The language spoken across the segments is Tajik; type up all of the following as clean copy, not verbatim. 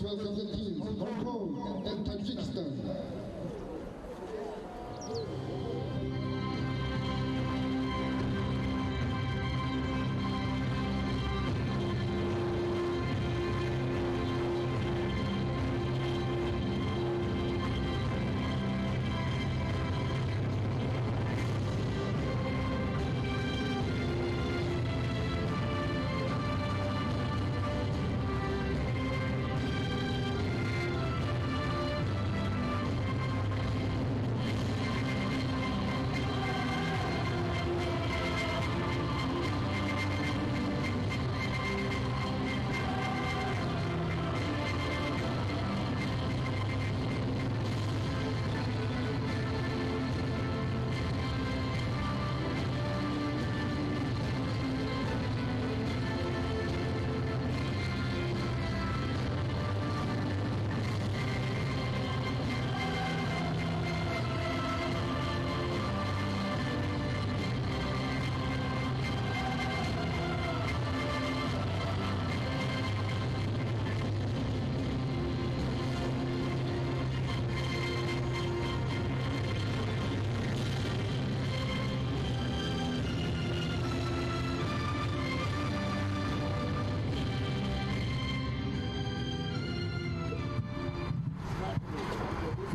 Let's welcome the teams, Hong Kong and Tajikistan.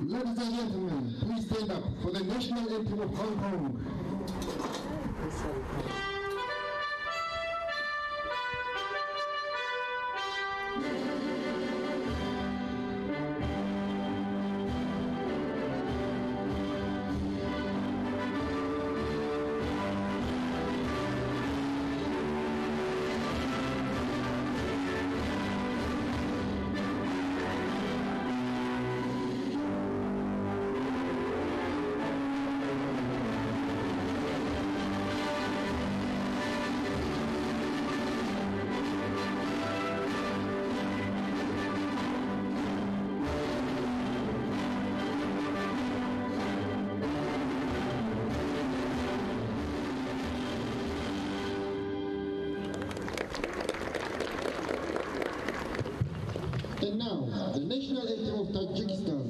Ladies and gentlemen, please stand up for the national anthem of Hong Kong. And now, the national anthem of Tajikistan.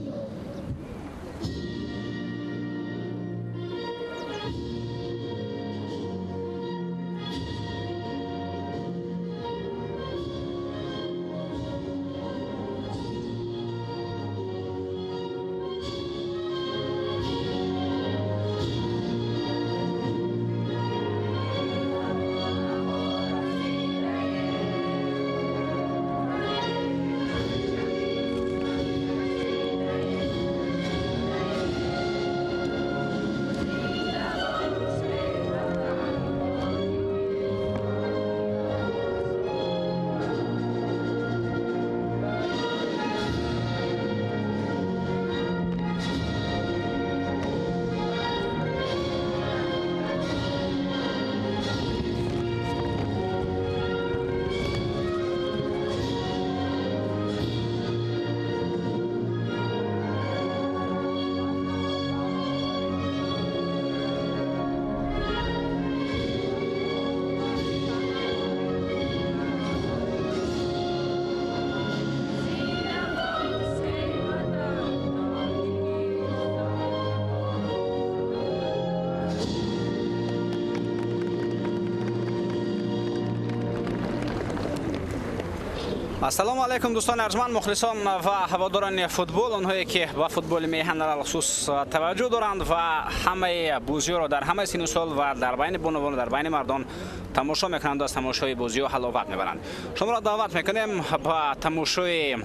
Ассалому алайкум, дӯстони арҷманд, мухлисон ва ҳаводорони футбол, онҳое ки ба футболи меҳан алалхусус таваҷҷӯҳ доранд ва ҳамаи бозиҳоро дар ҳамаи сину сол ва дар байни бонувон, дар байни мардон тамошо мекунанд, аз тамошои бозиҳо ҳаловат мебаранд. Шуморо даъват мекунем ба тамошои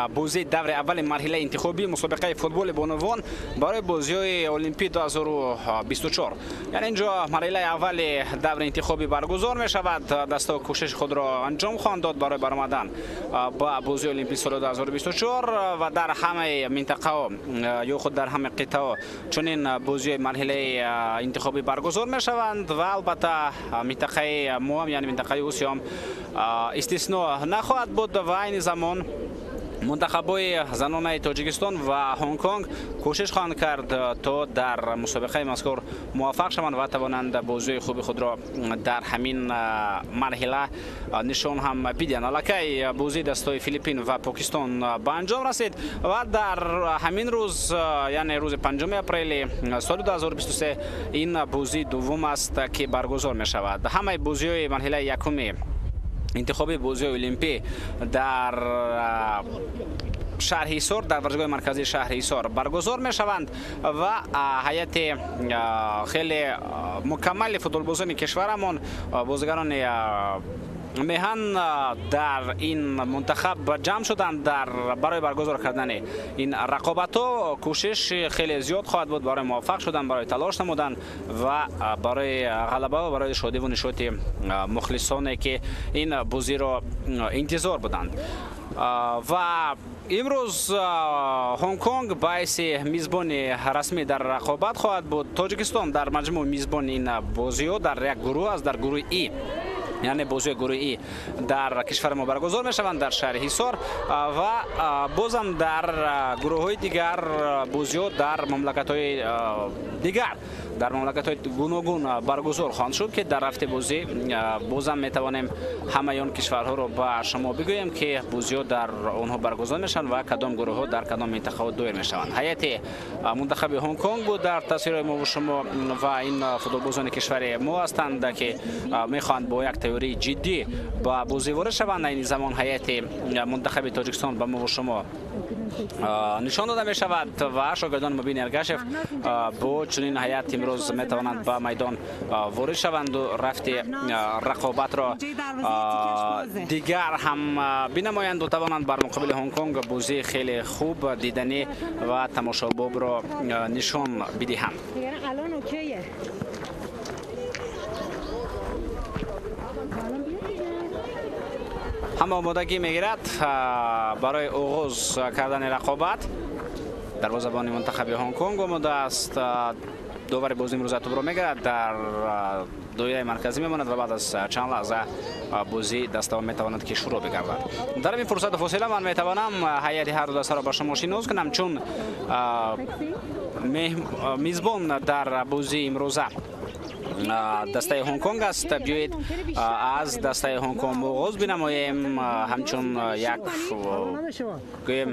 бозии даври аввали марҳилаи интихобии мусобиқаи футболи бонувон барои бозиҳои Олимпӣ 2024. Яъне инҷо марҳилаи аввали даври интихобӣ баргузор мешавад. Дастаҳо кӯшиши худро анҷом хоҳанд дод барои баромадан ба бозии Олимпӣ соли 2024 ва дар ҳамаи минтақаҳо ё худ дар ҳамаи қитъаҳо чунин бозиҳои марҳилаи интихобӣ баргузор мешаванд ва албатта минтақаи мо, яъне минтақаи Осиё, истисно нахоҳад буд ва айни замон Мунтахабҳои занонаи Тоҷикистон ва Ҳонконг кӯшиш хоҳанд кард, то дар мусобиқаи мазкур муваффақ шаванд ва тавонанд бозии хуби худро дар ҳамин марҳила нишон ҳам бидиҳанд. Аллакай бозии дастаҳои Филиппин ва Покистон ба анҷом расид ва дар ҳамин рӯз, яъне рӯзи 5 апрели соли 2023, ин бозии дуввум аст, ки баргузор мешавад. Ҳамаи бозиҳои марҳилаи якуми интихоби бозиҳои олимпӣ дар шаҳри Ҳисор, дар варзишгоҳи марказии шаҳри Ҳисор баргузор мешаванд ва ҳайати хеле мукаммали футболбозони кишварамон, бозигарони меҳан дар ин мунтахаб ҷамъ шуданд дар барои баргузор кардани ин рақобатҳо. Кӯшиш хеле зиёд хоҳад буд барои муваффақ шудан, барои талош намудан ва барои ғалаба ва барои шодиву нишоти мухлисоне, ки ин бозиро интизор буданд. Ва имрӯз Ҳонконг ба ҳайси мизбони расмӣ дар рақобат хоҳад буд. Тоҷикистон дар маҷмӯъ мизбони ин бозиҳо дар як гурӯҳ аст, дар гурӯҳи И, яъне бозиҳои гурӯҳи И дар кишвари мо баргузор мешаванд дар шаҳри Ҳисор ва бозам дар гурӯҳҳои дигар бозиҳо дар мамлакатҳои дигар, дар мамлакатҳои гуногун баргузор хоҳанд шуд, ки дар рафти бозӣ бозам метавонем ҳамаи он кишварҳоро ба шумо бигӯем, ки бозиҳо дар онҳо баргузор мешаванд ва кадом гурӯҳҳо дар кадом минтақаҳо доир мешаванд. Ҳайати мунтахаби Ҳонконг буд дар тасвирҳои мо шумо ва ин футболбозони кишвари мо ҳастанд, ки мехоҳанд бо як тайёрии ҷиддӣ ба бозӣ ворид шаванд. Айни замон ҳайати мунтахаби Тоҷикистон ба мо шумо нишон дода мешавад ва шогирдони Мубин Эргашев бо чунин ҳайат имрӯз метавонанд ба майдон ворид шаванду рафти рақобатро дигар ҳам бинамоянду тавонанд бар муқобили Ҳонконг бозии хеле хуб, диданӣ ва тамошобобро нишон бидиҳанд. Ҳама омодагӣ мегирад барои оғоз кардани рақобат. Дарвозабони мунтахаби Ҳонконг омода аст. Довари бозӣ имрӯза тӯбро мегирад, дар доираи марказӣ мемонад ва баъд аз чанд лаҳза бозӣ дастаҳо метавонад, ки шурӯъ бигардад. Дар ин фурсату фосила ман метавонам ҳайати ҳар ду дастаро ба шумо шинос кунам, чун мизбон дар бозии имрӯза дастаи Ҳонконг аст. Биёед аз дастаи Ҳонконг оғоз бинамоем. Ҳамчун як гӯем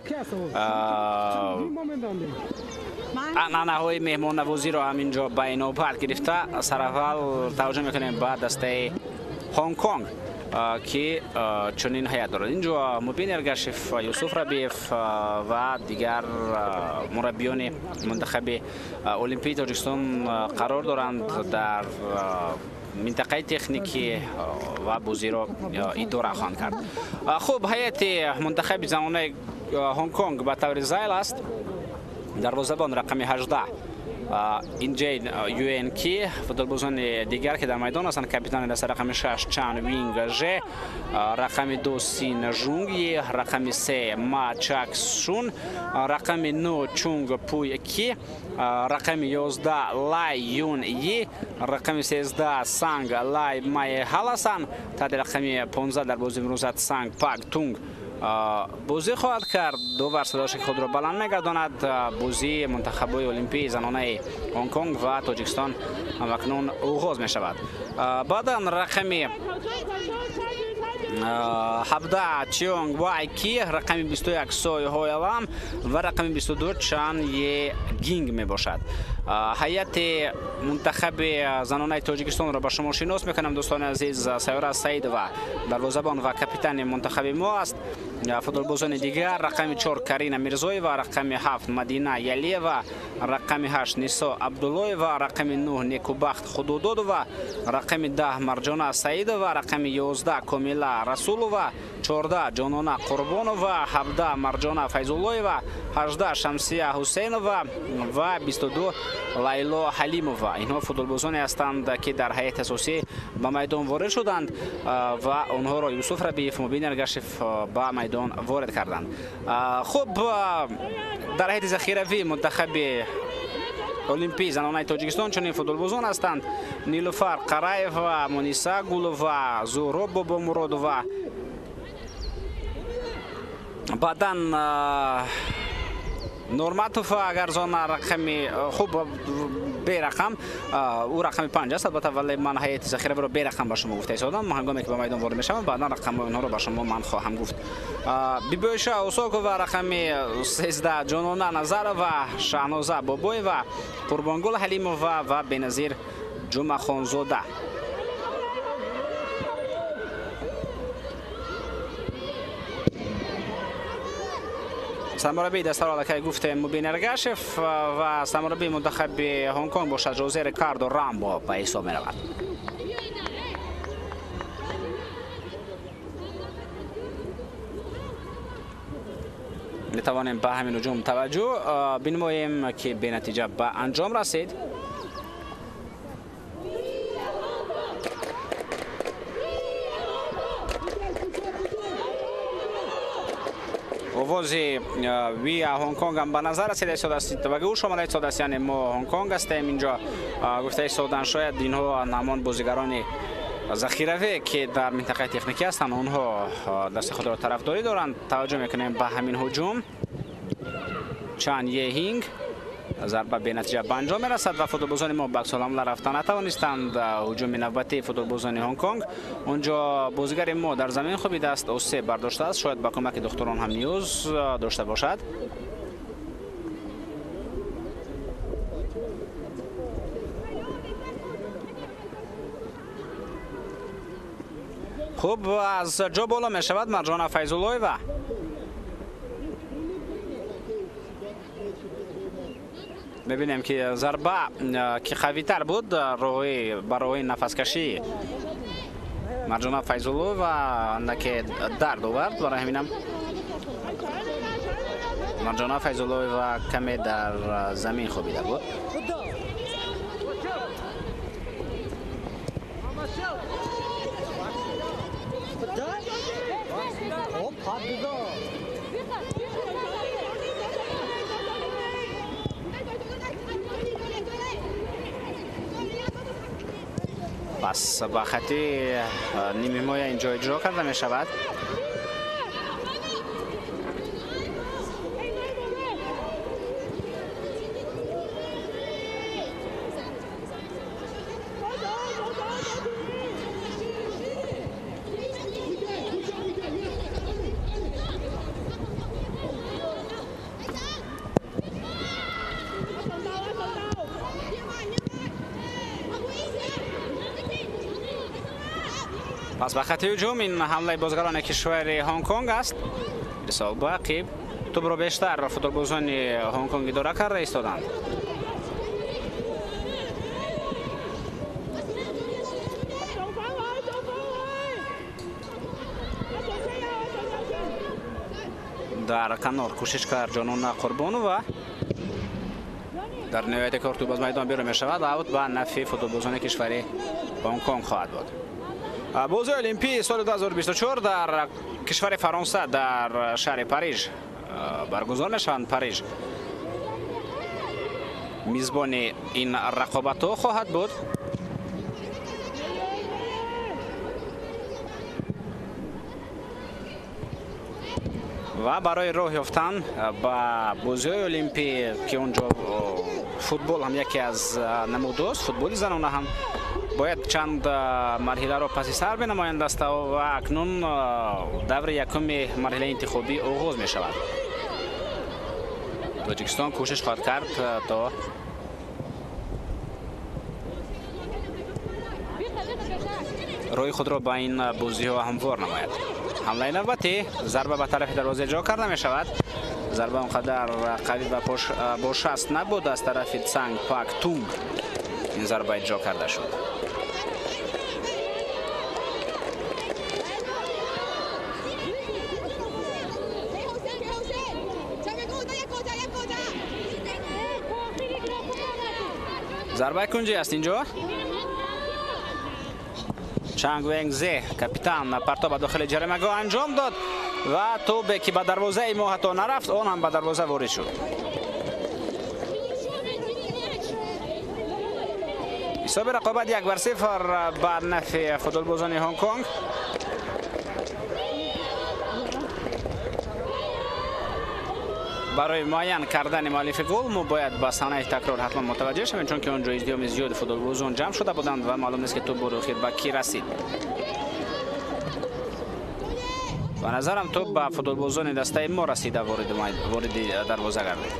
анъанаҳои меҳмоннавозиро ҳамин ҷо ба инобат гирифта, сараввал таваҷҷӯҳ мекунем ба дастаи Ҳонконг, ки чунин ҳайат дорад. Инҷо Мубин Эргашев, Юсуф Рабиев ва дигар мураббиёни мунтахаби олимпии Тоҷикистон қарор доранд дар минтақаи техникӣ ва бозиро идора хоҳанд кард. Хуб, ҳайати мунтахаби занонаи Ҳонконг ба таври зайл аст. Дарвозабон рақами 18 Инҷейн Юэн Ки, футболбозони дигар, ки дар майдон ҳастанд, капитани даста рақами 6 Чан Винг Же, рақами 2 Син Жунг Yi, рақами 3 Ма Чак Шун, рақами 9 Чунг Пуй Ки, рақами 11 Лай Юн Yi, рақами 13 Санг Лай Май Ҳаласан, таҳти рақами 15 дар бозии имрӯза Санг Пак Тунг бозӣ хоҳад кард. Довар садоши худро баланд мегардонад. Бозии мунтахабҳои олимпии занонаи Ҳонконг ва Тоҷикистон ҳамакнун оғоз мешавад. Баъдан рақами 17 Чионг Вай Ки, рақами 21 Сой Ҳоялам ва рақами 22 Чан Е Гинг мебошад. Ҳайати мунтахаби занонаи Тоҷикистонро ба шумо шинос мекунам, дӯстони азиз. Сайёра Саидова дарвозабон ва капитани мунтахаби мо аст. Футболбозони дигар: рақами 4 Карина Мирзоева, рақами 7 Мадина Ялиева, рақами 8 Нисо Абдуллоева, рақами 9 Некубахт Худудодова, рақами 10 Марҷона Саидова, рақами 11 Комила Расулова, 14 Ҷонона Қурбонова, 17 Марҷона Файзуллоева, 18 Шамсия Ҳусейнова ва 22 Лайло Ҳалимова. Инҳо футболбозоне ҳастанд, ки дар ҳайати асосӣ ба майдон ворид шуданд ва онҳоро Юсуф Рабиев, Мубин Эргашев ба майдон ворид карданд. Хуб, дар ҳайати захиравӣ мунтахаби олимпии занонаи Тоҷикистон чунин футболбозон ҳастанд: Нилуфар Қараева, Муниса Гулова, Зуҳроб Бобомуродова, Баъдан Нурматов, агар зона рақами хуб берақам, ӯ рақами 5 аст, албатта, вале ман ҳайати захираро берақам ба шумо гуфта истодам. Ҳангоме ки ба майдон ворид мешавам, баъдан рақамҳои онҳоро ба шумо ман хоҳам гуфт. Бибоиша Усокова рақами 13, Ҷонона Назарова, Шаҳноза Бобоева, Қурбонгул Ҳалимова ва Беназир Ҷумъахонзода. Сармураббии дастаро аллакай гуфтем, Мубин Эргашев, ва сармураббии мунтахаби Ҳонгконг бошад Жозе Рикардо Рамбо ба ҳисоб меравад. Метавонем ба ҳамин ҳуҷум таваҷҷӯҳ бинмоем, ки бенатиҷа ба анҷом расид. Овози вия Ҳонгконг ҳам ба назар расида истодааст ва гӯш омада истодааст, яъне мо Ҳонгконг ҳастем. Инҷо гуфта истодан, шояд инҳо ҳамон бозигарони захираве, ки дар минтақаи техникӣ ҳастанд, онҳо дасти худро тарафдорӣ доранд. Таваҷҷӯҳ мекунем ба ҳамин ҳуҷум. Чан Еҳинг, зарба бенатиҷа ба анҷом мерасад ва футболбозони мо ба аксулҳамла рафта натавонистанд. Ҳуҷуми навбатии футболбозони Ҳонгконг. Онҷо бозигари мо дар замин хобидааст, осеб бардоштааст, шояд ба кӯмаки духтурон ҳам ниёз дошта бошад. Хуб, аз ҷо боло мешавад Марҷона Файзуллоева. Мебинем, ки зарба, ки қавитар буд, ба роҳи нафаскашӣ Марҷона Файзуллоева андаке дард овард. Барои ҳаминам Марҷона Файзуллоева каме дар замин хобида буд. Пас ба хати нимҳимоя инҷо иҷро карда мешавад. Пас ба хати ҳуҷум ин ҳамлаи бозгарони кишвари Ҳонгконг аст. Ирсол ба ақиб. Тӯбро бештар футболбозони Ҳонгконг идора карда истоданд. Дар канор кӯшиш кард Ҷонона Қурбонова. Дар ниҳояти кор тӯб аз майдон берун мешавад. Аут ба нафъи футболбозони кишвари Ҳонгконг хоҳад буд. Бозии Олимпии соли 2024 дар кишвари Фаронса, дар шаҳри Париж баргузор мешаванд. Париж мизбони ин рақобатҳо хоҳад буд. Ва барои роҳ ёфтан ба бозиҳои Олимпӣ, ки онҷо футбол ҳам яке аз намудҳост, футболи занона ҳам, бояд чанд марҳиларо паси сар бинамоянд дастаҳо ва акнун даври якуми марҳилаи интихобӣ оғоз мешавад. Тоҷикистон кӯшиш хоҳад кард то роҳи худро ба ин бозиҳо ҳамвор намояд. Ҳамлаи навбатӣ, зарба ба тарафи дарвоза иҷро карда мешавад. Зарба он қадар қавӣ ва бо шаст набуд, аз тарафи Цанг Пак Тунг ин зарба иҷро карда шуд. Зарбаи кунҷӣ аст инҷо. Чанг Венг Зе, капитан, партоб ба дохили ҷаримагоҳ анҷом дод ва тӯбе, ки ба дарвозаи мо ҳатто нарафт, он ҳам ба дарвоза ворид шуд. Ҳисоби рақобат 1-0 ба нафъи футболбозони Ҳонгконг. Барои муайян кардани муаллифи гол мо бояд ба саҳнаи такрор ҳатман мутаваҷҷеҳ шавем, чунки он ҷо издиҳоми зиёди футболбозон ҷамъ шуда буданд ва маълум нест, ки тӯп бори охир ба кӣ расид. Ба назарам тӯп ба футболбозони дастаи мо расида, вориди дарвоза гардид.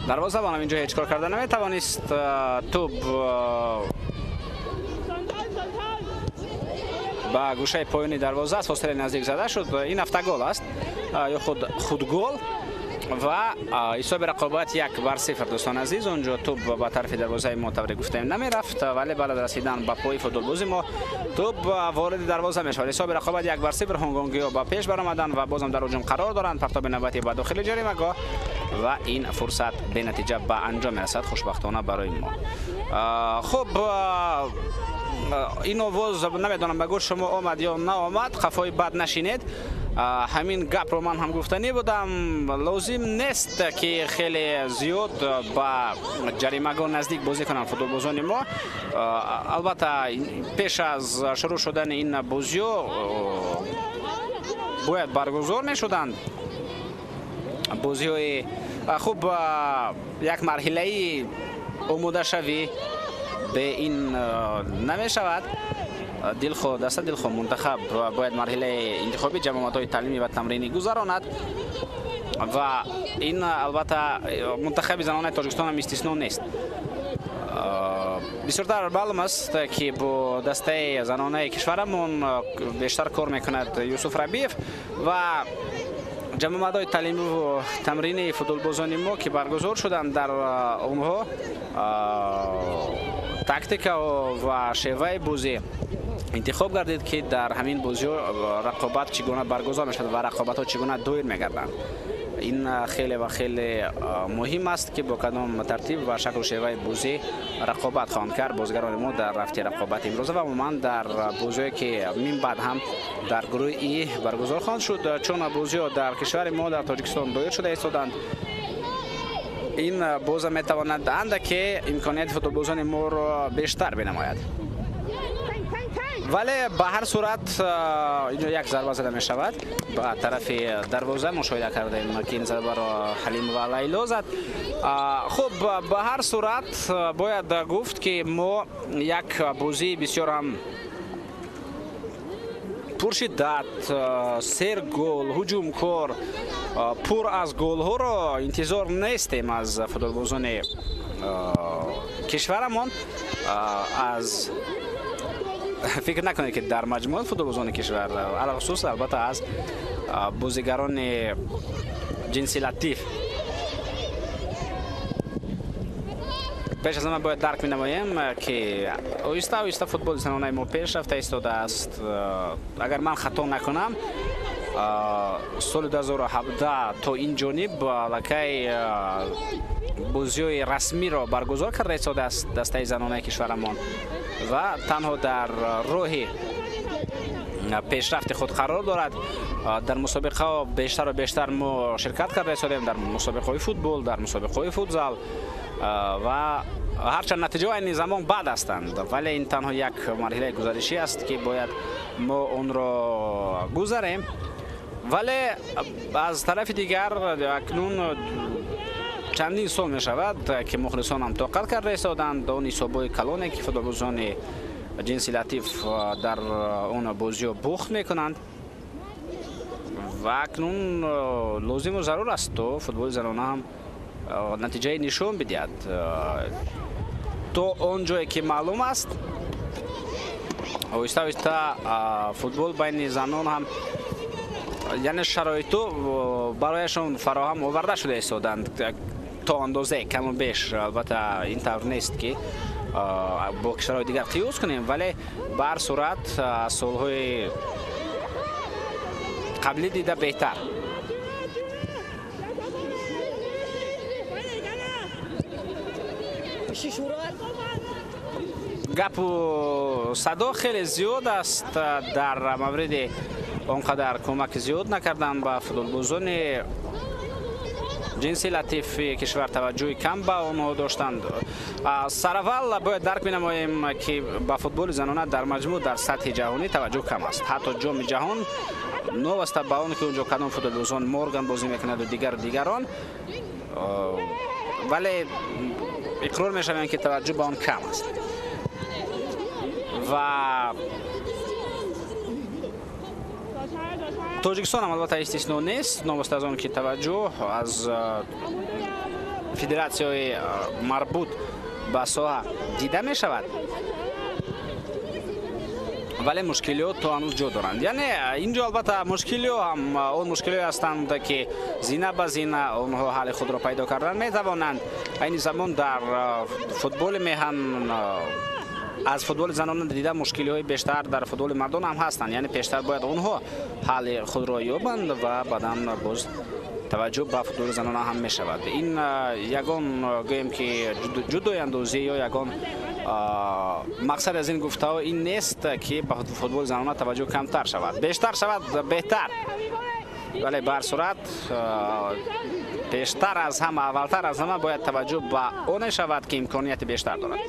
Дарвозабонам инҷо ҳеҷ кор карда наметавонист. Тӯп ба гӯшаи поёни дарвоза аз фосилаи наздик зада шуд. Ин автогол аст ё худгол ва ҳисоби рақобат 1-0. Дӯстони азиз, онҷо тӯп ба тарафи дарвозаи мо, тавре гуфтем, намерафт, вале баъд аз расидан ба пои футболбози мо тӯп вориди дарвоза мешавад. Ҳисоби рақобат 1-0. Ҳонгонгиҳо ба пеш баромаданд ва бозам дар ҳуҷум қарор доранд. Партоби навбатӣ ба дохили ҷаримагоҳ ва ин фурсат бенатиҷа ба анҷом мерасад, хушбахтона барои мо. Хуб, ин овоз намедонам ба гӯш шумо омад ё наомад, қафои бад нашинед. Ҳамин гапро ман ҳам гуфтанӣ будам. Лозим нест, ки хеле зиёд ба ҷаримагоҳ наздик бозӣ кунанд футболбозони мо. Албатта, пеш аз шурӯъ шудани ин бозиҳо бояд баргузор мешуданд бозиҳои хуб, як марҳилаи омодашавӣ бе ин намешавад. Дилхоҳ даста, дилхоҳ мунтахаб бояд марҳилаи интихоби ҷамоатҳои таълимӣ ва тамринӣ гузаронад ва ин албатта мунтахаби занонаи Тоҷикистон ҳам истисно нест. Бисёртар маълум аст, ки бо дастаи занонаи кишварамон бештар кор мекунад Юсуф Рабиев ва ҷамоатҳои таълимиву тамринии футболбозони мо, ки баргузор шуданд, дар онҳо тактика ва шеваи бозӣ интихоб гардид, ки дар ҳамин бозиҳо рақобат чӣ гуна баргузор мешавад ва рақобатҳо чӣ гуна доир мегарданд. Ин хеле ва хеле муҳим аст, ки бо кадом тартиб ва шаклу шеваи бозӣ рақобат хоҳанд кард бозигарони мо дар рафти рақобати имрӯза ва умуман дар бозиҳое, ки мин баъд ҳам дар гурӯҳи И баргузор хоҳанд шуд, чун бозиҳо дар кишвари мо, дар Тоҷикистон, доир шуда истоданд. Ин боза метавонад андаке имконияти футболбозони моро бештар бинамояд. Вале ба ҳар сурат инҷо як зарба зада мешавад ба тарафи дарвоза. Мушоҳида кардем, ки ин зарбаро Ҳалимова Лайло зад. Хуб, ба ҳар сурат бояд гуфт, ки мо як бозии бисёр ҳам пуршиддат, сергол, ҳуҷумкор, пур аз голҳоро интизор нестем аз футболбозони кишварамон. Аз фикр накунед, ки дар маҷмӯъ футболбозони кишвар, алахусус албатта аз бозигарони ҷинси латиф. Пеш аз ҳама бояд дарк менамоем, ки оҳиста оҳиста футболи занонаи мо пеш рафта истодааст. Агар ман хато накунам, соли 2017 то ин ҷониб аллакай бозиҳои расмиро баргузор карда истодааст дастаи занонаи кишварамон ва танҳо дар роҳи пешрафти худ қарор дорад. Дар мусобиқаҳо бештару бештар мо ширкат карда истодем, дар мусобиқаҳои футбол, дар мусобиқаҳои футзал, ва ҳарчанд натиҷаҳо айни замон бад ҳастанд, вале ин танҳо як марҳилаи гузаришӣ аст, ки бояд мо онро гузарем. Вале аз тарафи дигар акнун чандин сол мешавад, ки мухлисон ҳам тоқат карда истоданд он ҳисобҳои калоне, ки футболбозони ҷинси латиф дар он бозиҳо бухт мекунанд, ва акнун лозиму зарур аст, то футболи занона ҳам натиҷаи нишон бидиҳад. То он ҷое ки маълум аст, оҳиста оҳиста футбол байни занон ҳам, яъне шароиту барояшон фароҳам оварда шуда истоданд то андозае каму беш. Албатта, ин тавр нест, ки бо кишварҳои дигар қиёс кунем, вале ба ҳар сурат аз солҳои қаблӣ дида беҳтар. Гапу садо хеле зиёд аст дар мавриди он қадар кӯмаки зиёд накардан ба футболбозони Ҷинси латифи кишвар таваҷҷӯҳи кам ба онҳо доштанд. Сараввал бояд дарк менамоем, ки ба футболи занона дар маҷмӯъ дар сатҳи ҷаҳонӣ таваҷҷӯҳ кам аст. Ҳатто ҷоми ҷаҳон, новаста ба он ки унҷо кадом футболбозон Морган бозӣ мекунад ва дигару дигарон, вале иқрор мешавем, ки таваҷҷӯҳ ба он кам аст. Ва Тоҷикистон ҳам албатта истисно нест, новаста аз он ки таваҷҷӯҳ аз федератсияҳои марбут ба соҳа дида мешавад, вале мушкилиҳо то ҳанӯз ҷо доранд. Яъне инҷо албатта мушкилиҳо ҳам он мушкилиҳое ҳастанд, ки зина ба зина онҳо ҳалли худро пайдо кардан метавонанд. Айни замон дар футболи меҳан аз футболи занона дида мушкилиҳои бештар дар футболи мардон ҳам ҳастанд. Яъне пештар бояд онҳо ҳалли худро ёбанд ва баъдан боз таваҷҷӯҳ ба футболи занона ҳам мешавад. Ин ягон гӯем ки ҷудояндозӣ ё ягон мақсад аз ин гуфтаҳо ин нест, ки ба футболи занона таваҷҷӯҳ камтар шавад, бештар шавад беҳтар. Вале ба ҳар сурат пештар аз ҳама, аввалтар аз ҳама бояд таваҷҷӯҳ ба оне шавад, ки имконияти бештар дорад.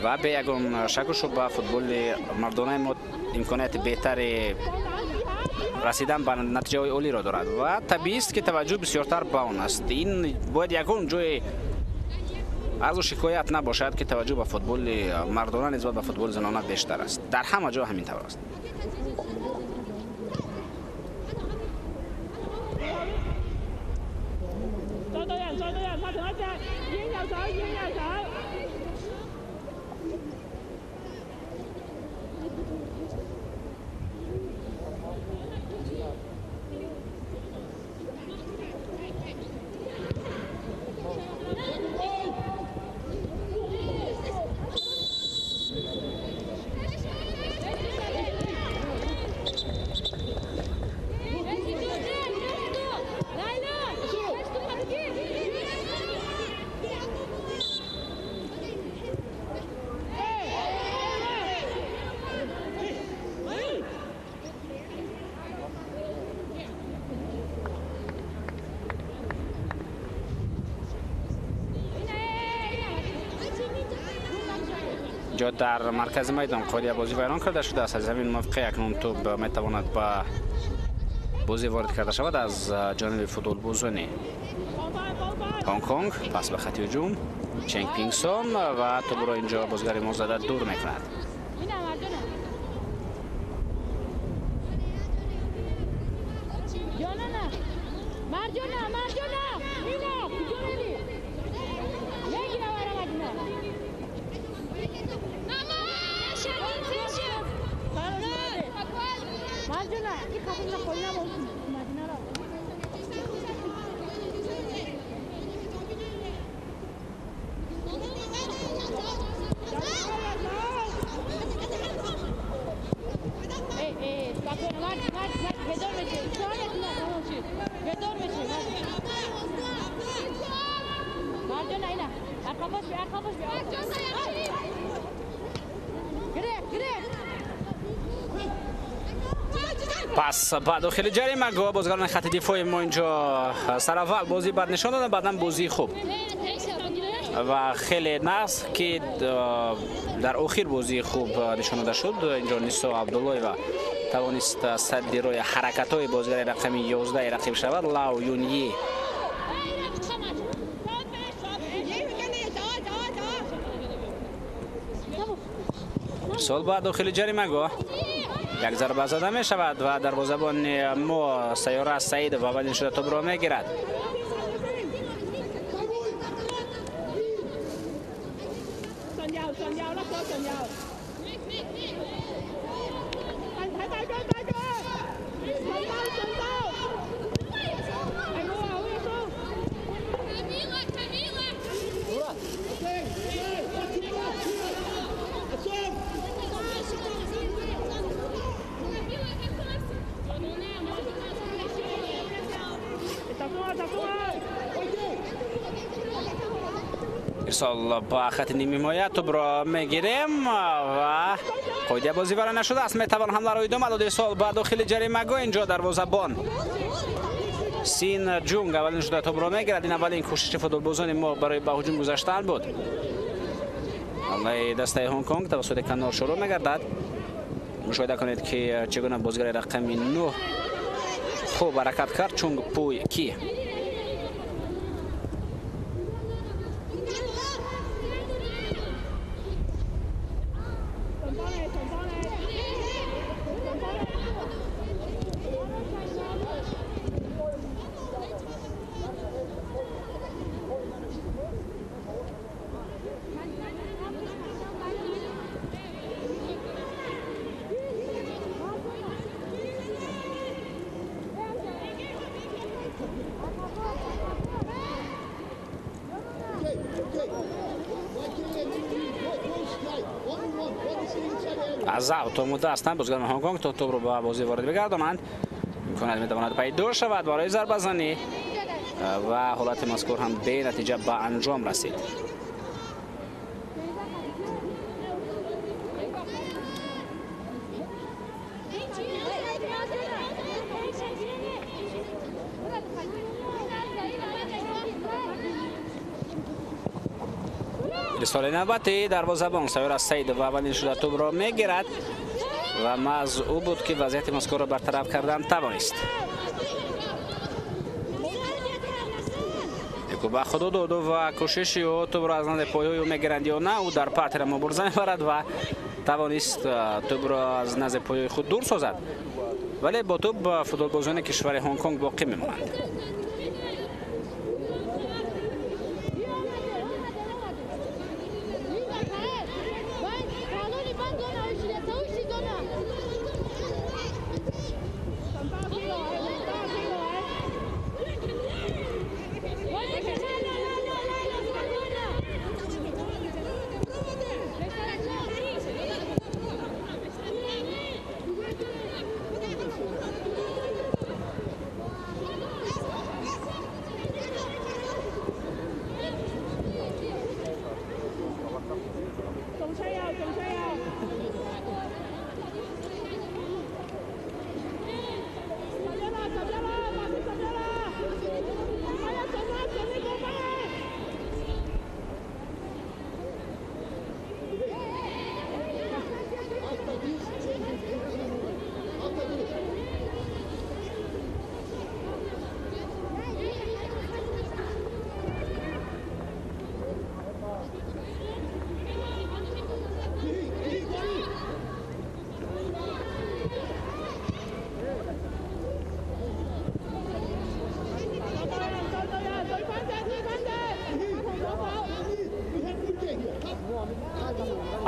Ва бе ягон шаку шубҳа футболи мардонаи мо имконияти беҳтари расидан ба натиҷаҳои олиро дорад ва табиист, ки таваҷҷӯҳ бисёртар ба он аст. Ин бояд ягон ҷои арзу шикоят набошад, ки таваҷҷӯҳ ба футболи мардона нисбат ба футболи занона бештар аст. Дар ҳама ҷо ҳамин тавр аст. Ҷо дар маркази майдон қоидия бозӣ вайрон карда шудааст. Аз ҳамин мавқеъ акнун тӯб метавонад ба бозӣ ворид карда шавад аз ҷониби футболбозони Ҳонконг. Пас ба хати ҳуҷум Ченг Пингсон ва тӯбро инҷо бозигари мо зада дур мекунад. Пас ба дохили ҷаримагоҳ бозигарони хати дифои мо инҷо сараввал бозии бад нишон доданд, баъдан бозии хуб ва хеле нағз, ки дар охир бозии хуб нишон дода шуд. Инҷо Нисо Абдуллоева тавонист садди роҳи ҳаракатҳои бозигари рақами 11 рақиб шавад, Лао Юньи. Сол ба дохили ҷаримагоҳ як зарба зада мешавад ва дарвозабони мо Сайёра Саидов аввалин шуда тӯбро мегирад. Ирсол ба хати нимҳимоя, тӯбро мегирем ва қоидаи бозӣ вайрон нашудааст. Метавон ҳамларо идома дод. Ирсол ба дохили ҷаримагоҳ, инҷо дарвозабон Син Ҷунг аввалин шуда тӯбро мегирад. Ин аввалин кӯшиши футболбозони мо барои ба ҳуҷум гузаштан буд. Ҳамлаи дастаи Ҳонконг тавассути канор шурӯъ мегардад. Мушоҳида кунед, ки чӣ гуна бозигари рақами 9 хуб ҳаракат кард, Чунг Пуй Ки. Аз аут омода ҳастанд бозигарони Ҳонконг то тӯбро ба бозӣ ворид бигардонанд. Имконият метавонад пайдо шавад барои зарбазанӣ ва ҳолати мазкур ҳам бенатиҷа ба анҷом расид. Ирсоли навбати дарвозабон Сайёра Саидова аввалин шуда тӯбро мегирад ва маҳз ӯ буд, ки вазъияти мазкурро бартараф кардан тавонист. Яку ба худо доду ва кӯшиши ӯ тӯбро аз назди пойҳои ӯ мегиранд ё на, ӯ дар партера мубориза мебарад ва тавонист тӯбро аз назди пойҳои худ дур созад, вале бо тӯб футболбозони кишвари Ҳонконг боқӣ мемонанд.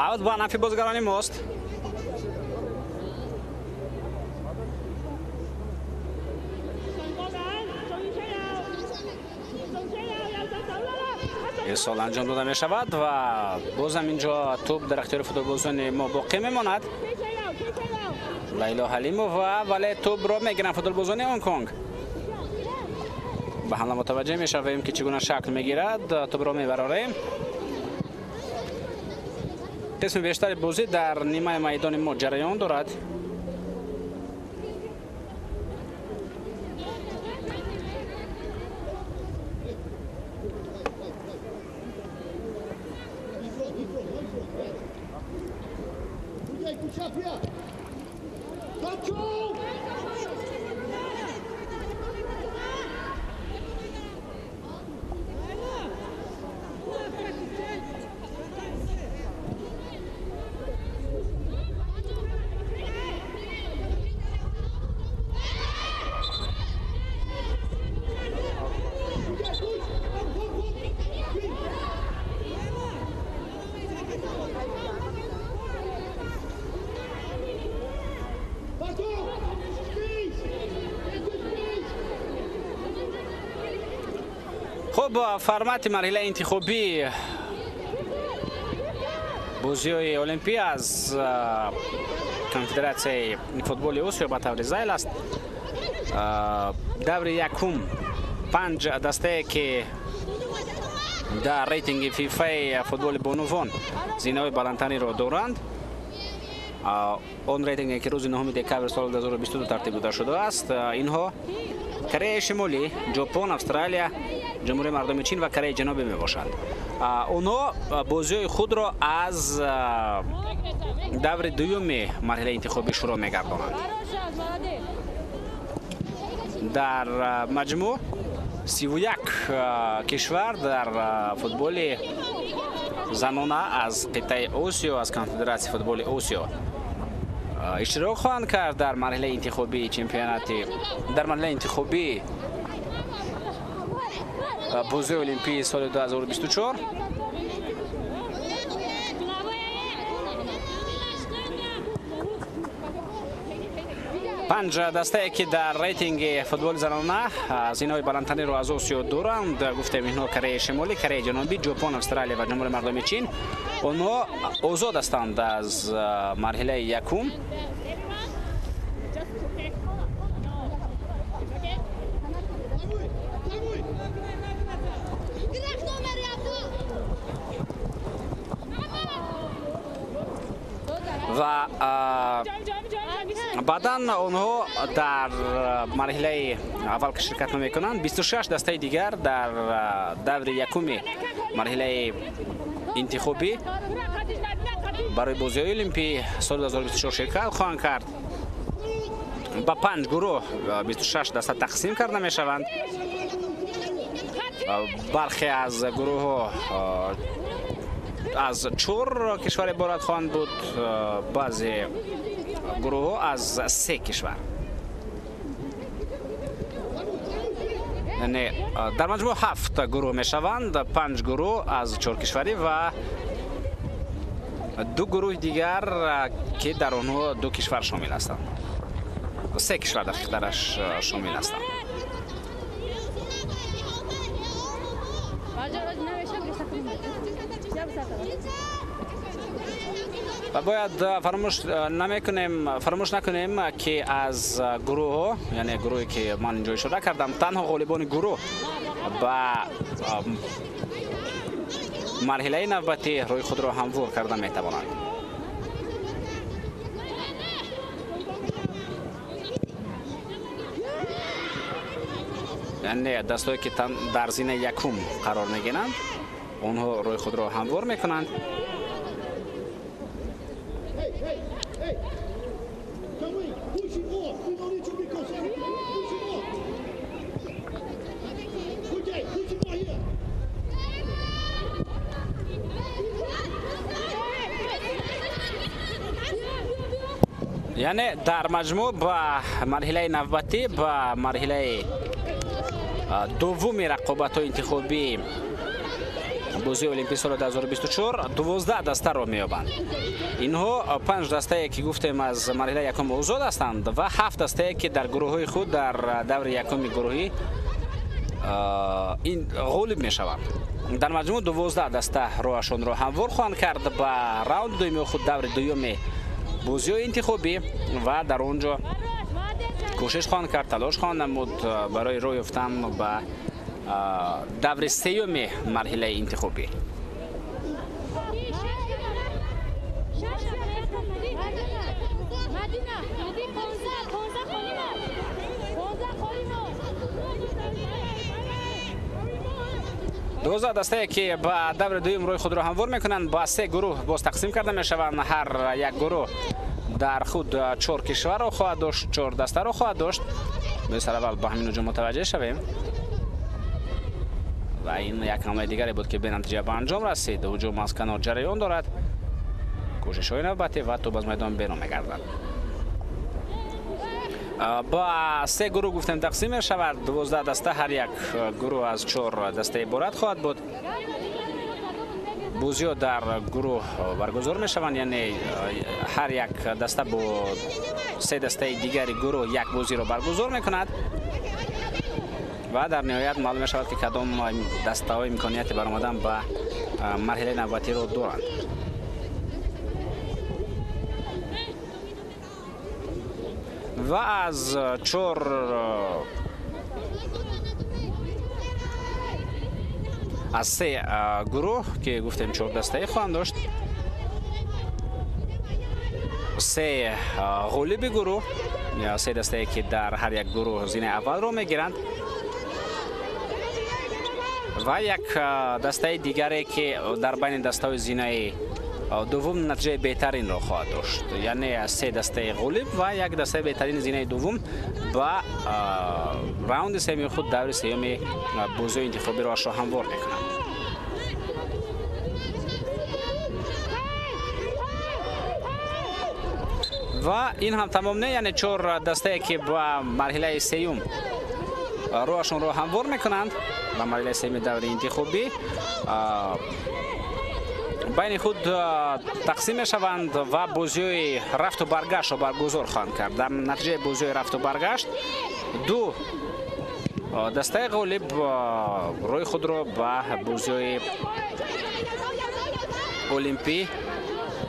Аут ба нафи бозигарони мост. Ирсол анҷом дода мешавад ва бозам инҷо тӯб дар ихтиёри футболбозони мо боқӣ мемонад. Лайло Ҳалимова, вале тӯбро мегиранд футболбозони Ҳонконг. Ба ҳамла мутаваҷҷеҳ мешавем, ки чӣ гуна шакл мегирад. Тӯбро мебарорем. Қисми бештари бозӣ дар нимаи майдони мо ҷараён дорад. Хуб, формати марҳилаи интихобӣ бозиҳои Олимпӣ аз конфедератсияи футболи Осиё ба таври зайл аст. Даври якум 5 дастае, ки Дар рейтинги ФИФАи футболи бонувон зинаҳои баландтаринро доранд. Он рейтинге ки рӯзи 9 декабри соли 2022 тартиб дода шудааст, инҳо Кореяи Шимолӣ, Ҷопон, Австралия, Ҷумҳурии Мардуми Чин ва Кореяи Ҷанубӣ мебошанд. Онҳо бозиҳои худро аз даври дуюми марҳилаи интихобӣ шурӯъ мегардонанд. Дар маҷмӯъ 31 кишвар дар футболи занона аз қитъаи Осиё, аз Конфедератсияи футболи Осиё иштирок хоҳанд кард дар марҳилаи интихобии чемпионати, дар марҳилаи интихобии бозиҳои Олимпии соли 2024. Панҷ дастае ки дар рейтинги футболи занона зинаҳои баландтаринро аз Осиё доранд, гуфтем, инҳо Кореяи Шимолӣ, Кореяи Ҷанубӣ, Ҷопон, Австралия ва Ҷумҳурии Мардуми Чин. Онҳо озод ҳастанд аз марҳилаи якум. Ва баъдан онҳо дар марҳилаи аввал ки ширкат намекунанд, 26 дастаи дигар дар даври якуми марҳилаи интихобӣ барои бозиҳои Олимпӣ соли 2024 ширкат хоҳанд кард. Ба панҷ гурӯҳ 26 даста тақсим карда мешаванд. Бархе аз гурӯҳҳо аз чор кишвар иборат хоҳанд буд, баъзе гурӯҳҳо аз се кишвар. Яъне дар маҷмӯъ ҳафт гурӯҳ мешаванд, панҷ гурӯҳ аз чор кишварӣ ва ду гурӯҳи дигар ки дар онҳо ду кишвар шомил ҳастанд, се кишвар дараш шомил ҳастанд. Ва бояд фаромӯш накунем, ки аз гурӯҳҳо, яъне гурӯҳе ки ман инҷо ишора кардам, танҳо ғолибони гурӯҳ ба марҳилаи навбатӣ рӯи худро ҳамвор карда метавонанд. Яъне дастое ки дар зинаи якум қарор мегиранд, онҳо рӯи худро ҳамвор мекунанд. Яъне дар маҷмӯъ ба марҳилаи навбатӣ, ба марҳилаи дуввуми рақобатҳои интихобии бозии Олимпии соли 2024 12 дастаро меёбанд. Инҳо панҷ дастае ки гуфтем аз марҳилаи якум озод ҳастанд ва ҳафт дастае ки дар гурӯҳҳои худ дар даври якуми гурӯҳӣ ин ғолиб мешаванд. Дар маҷмӯъ 12 даста роҳашонро ҳамвор хоҳанд кард ба раунди дуюми худ, даври дуюми бозиҳои интихобӣ, ва дар он ҷо кӯшиш хоҳанд кард, талош хоҳанд намуд барои роҳ ёфтан ба даври сеюми марҳилаи интихобӣ. 12 дастае ки ба даври дуюм рӯи худро ҳамвор мекунанд, ба се гурӯҳ боз тақсим карда мешаванд. Ҳар як гурӯҳ дар худ чор кишварро хоҳад дошт, чор дастаро хоҳад дошт. Сараввал ба ҳамин ҳуҷум мутаваҷҷеҳ шавем. Ва ин як ҳамлаи дигаре буд ки бенатиҷа ба анҷом расид. Ҳуҷум аз канор ҷараён дорад, кӯшишҳои навбатӣ ва тӯб аз майдон берун мегардад. Ба се гурӯҳ гуфтем тақсим мешавад. 12 даста, ҳар як гурӯҳ аз чор даста иборат хоҳад буд. Бозиҳо дар гурӯҳ баргузор мешаванд, яъне ҳар як даста бо се дастаи дигари гурӯҳ як бозиро баргузор мекунад ва дар ниҳоят маълум мешавад ки кадом дастаҳо имконияти баромадан ба марҳилаи навбатиро доранд. Ва аз чор Аз се гурӯҳ ки гуфтем 4 дастаи хоҳанд дошт, се ғолиби гурӯҳ, се дастае ки дар ҳар як гурӯҳ зинаи аввалро мегиранд ва як дастаи дигаре ки дар байни дастаҳои зинаи дуввум натиҷаи беҳтаринро хоҳад дошт. Яъне се дастаи ғолиб ва як дастаи беҳтарини зинаи дуввум ба раунди сеюми худ даври сеюми бозиҳои интихобиро ашро ҳамвор мекунанд. Ва ин ҳам тамом не, яъне 4 дастае ки ба марҳилаи сеюм роҳашонро ҳамвор мекунанд, ба марҳилаи сеюми даври интихобӣ байни худ тақсим мешаванд ва бозиҳои рафту баргаштро баргузор хоҳанд кард. Дар натиҷаи бозиҳои рафту баргашт ду дастаи ғолиб роҳи худро ба бозиҳои олимпӣ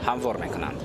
ҳамвор мекунанд.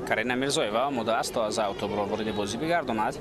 Карина Мирзоева омода аст то аз автобро вориди бозӣ бигардонад.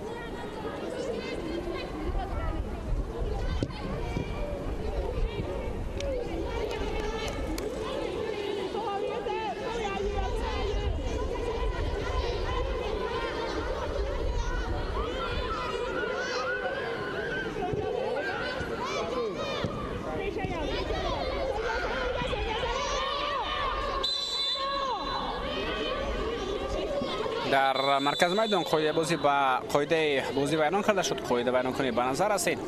Дар маркази майдон қоидаи бозӣ ба қоидаи бозӣ вайрон карда шуд. Қоида вайронкунӣ ба назар расид.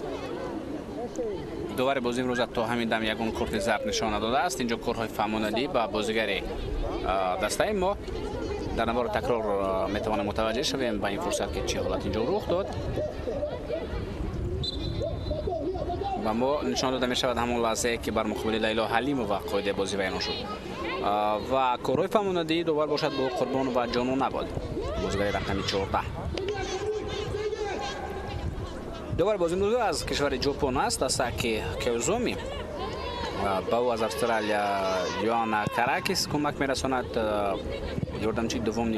Довари бозӣ имрӯза то ҳамин дам ягон корти зард нишон надодааст. Инҷо корҳои фаҳмонадӣ ба бозигари дастаи мо. Дар навори такрор метавонем мутаваҷҷеҳ шавем ба ин фурсат ки чӣ ҳолат инҷо рух дод. Ба мо нишон дода мешавад ҳамон лаҳзае ки бар муқобили Лайло Ҳалимова қоидаи бозӣ вайрон шуд ва корҳои фаҳмонадии довар бошад бо Қурбон ва Ҷонон набуд, бозигари рақами 14. Довар бозӣ имрӯза аз кишвари Ҷопон аст, Асаки Кеозуми. Ба ӯ аз Австралия Йоанна Каракис кӯмак мерасонад. Ёрдамчии дуввум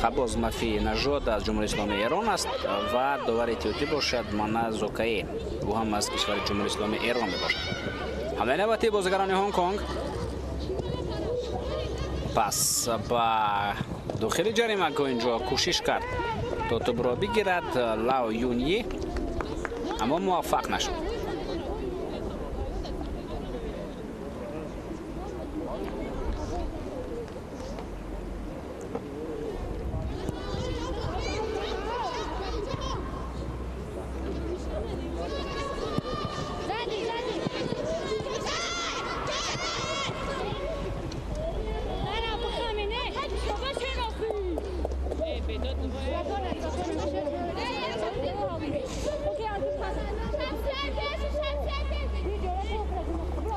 Хабоз Мафи Нажод аз Ҷумҳурии Исломии Эрон аст ва довари этиопӣ бошад Мана Зокаи, ӯ ҳам аз кишвари Ҷумҳурии Исломии Эрон мебошад. Ҳамлаи навбатии бозигарони Ҳонконг пас ба дохили ҷаримагоҳ инҷо кӯшиш кард то тӯбро бигирад Лао Юньи, аммо муваффақ нашуд.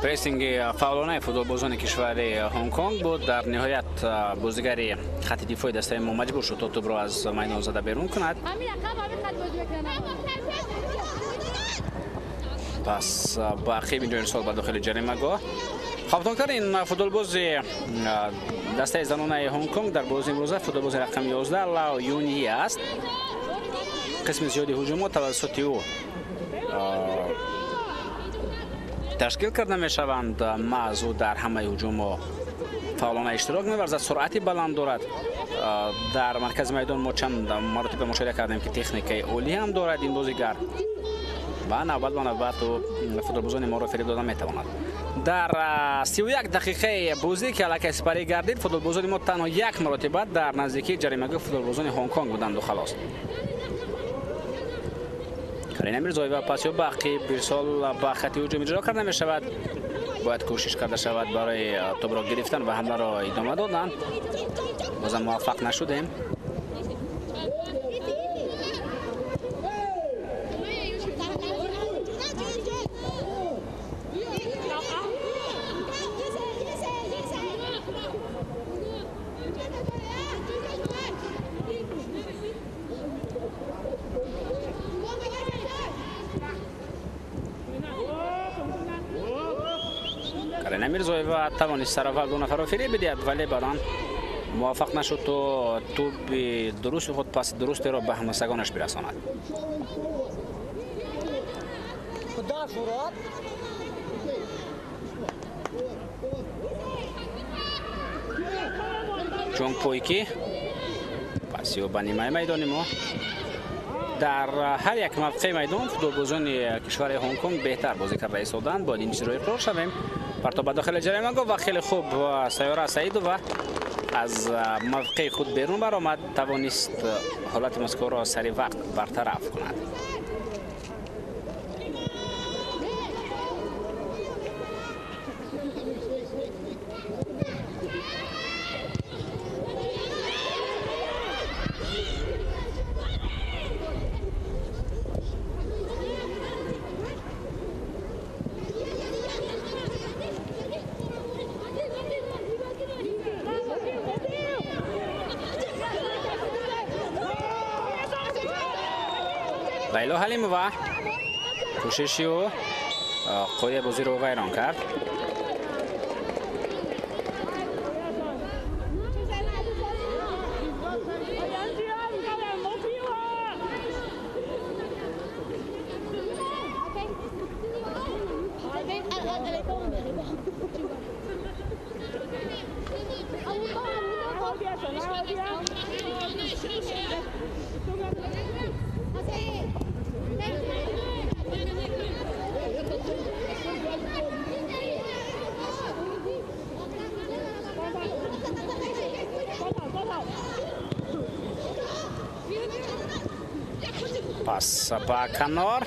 Прессинги фаъолонаи футболбозони кишвари Ҳонконг буд. Дар ниҳоят бозигари хатти дифои дастаи мо маҷбур шуд то тӯбро аз майдон зада берун кунад. Пас ба ақиб инҷо ирсол ба дохили ҷаримагоҳ. Хавфноктарин футболбози дастаи занонаи Ҳонконг дар бозии имрӯза футболбози рақами 11 Лао Юньи аст. Қисми зиёди ҳуҷумот тавассути ӯ Ташкил карда мешаванд, маҳз ӯ дар ҳамаи ҳуҷумҳо фаъолона иштирок меварзад, суръати баланд дорад. Дар маркази майдон мо чанд маротиба мушоҳида кардем, ки техникаи олӣ ҳам дорад ин бозигар ва навбат ба навбат ӯ футболбозони моро фиреб дода метавонад. Дар 31 дақиқаи бозӣ, ки аллакай сипарӣ гардид, футболбозони мо танҳо як маротиба дар наздикии ҷаримагоҳи футболбозони Ҳонконг буданду халос. Карина Мирзоева пасё ба ақиб ирсол ба хати ҳуҷум иҷро карда мешавад. Бояд кӯшиш карда шавад барои тӯбро гирифтан ва ҳамларо идома додан. Бозам муваффақ нашудем. Карина Мирзоева тавонист сараввал ду нафарро фиреб бидиҳад, вале баъдан муваффақ нашуд то тӯби дурусти худ паси дурустеро ба ҳамасагонаш бирасонад. Чунг Пойки паси ӯ ба нимаи майдони мо. Дар ҳар як мавқеи майдон футболбозони кишвари Ҳонконг беҳтар бозӣ карда истоданд. Бояд ин чизро иқрор шавем. Партоб ба дохили ҷаримагоҳ ва хеле хуб Сайёра Саидова аз мавқеи худ берун баромад, тавонист ҳолати мазкурро сари вақт бартараф кунад. Лайло Ҳалимова кӯшиши ӯ қоидаи бозиро вайрон кард. Пас ба канор.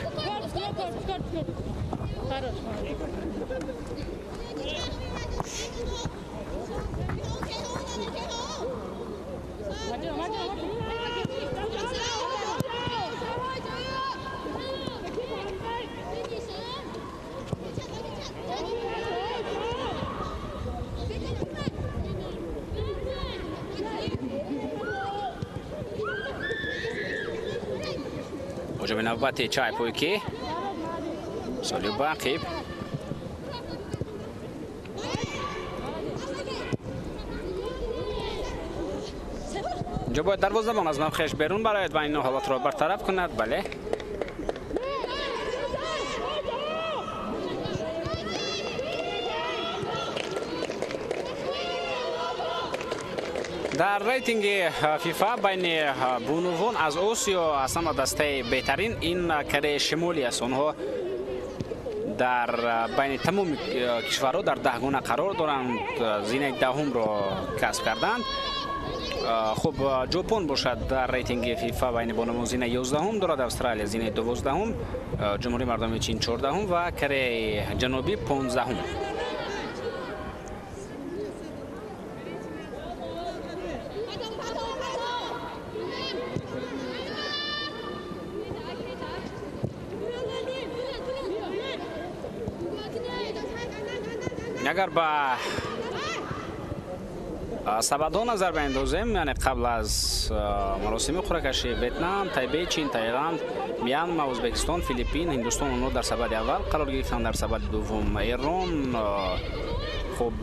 Ҳуҷуми навбати Чай Пойки соли ба ақиб. Инҷо бояд дарвозабон аз мавқеаш берун барояд ва ин ҳолатро бартараф кунад. Бале, дар рейтинги ФИФА байни бонувон аз Осиё аз ҳама дастаи беҳтарин ин Кореяи Шимолӣ аст. Онҳо дар байни тамоми кишварҳо дар даҳгона қарор доранд, зинаи даҳумро касб карданд. Хуб, Ҷопон бошад дар рейтинги ФИФА байни бонувон зинаи 11 дорад, Австралия зинаи 12, Ҷумҳурии Мардумии Чин 14 ва Кореяи Ҷанубӣ 15. Агар ба сабадҳо назар биандозем, яъне қабл аз маросими қуръакашӣ Ветнам, Тайбей, Чин, Таиланд, Мянма, Ӯзбекистон, Филиппин, Ҳиндустон онҳо дар сабади аввал қарор гирифтанд, дар сабади дуввум Эрон, хуб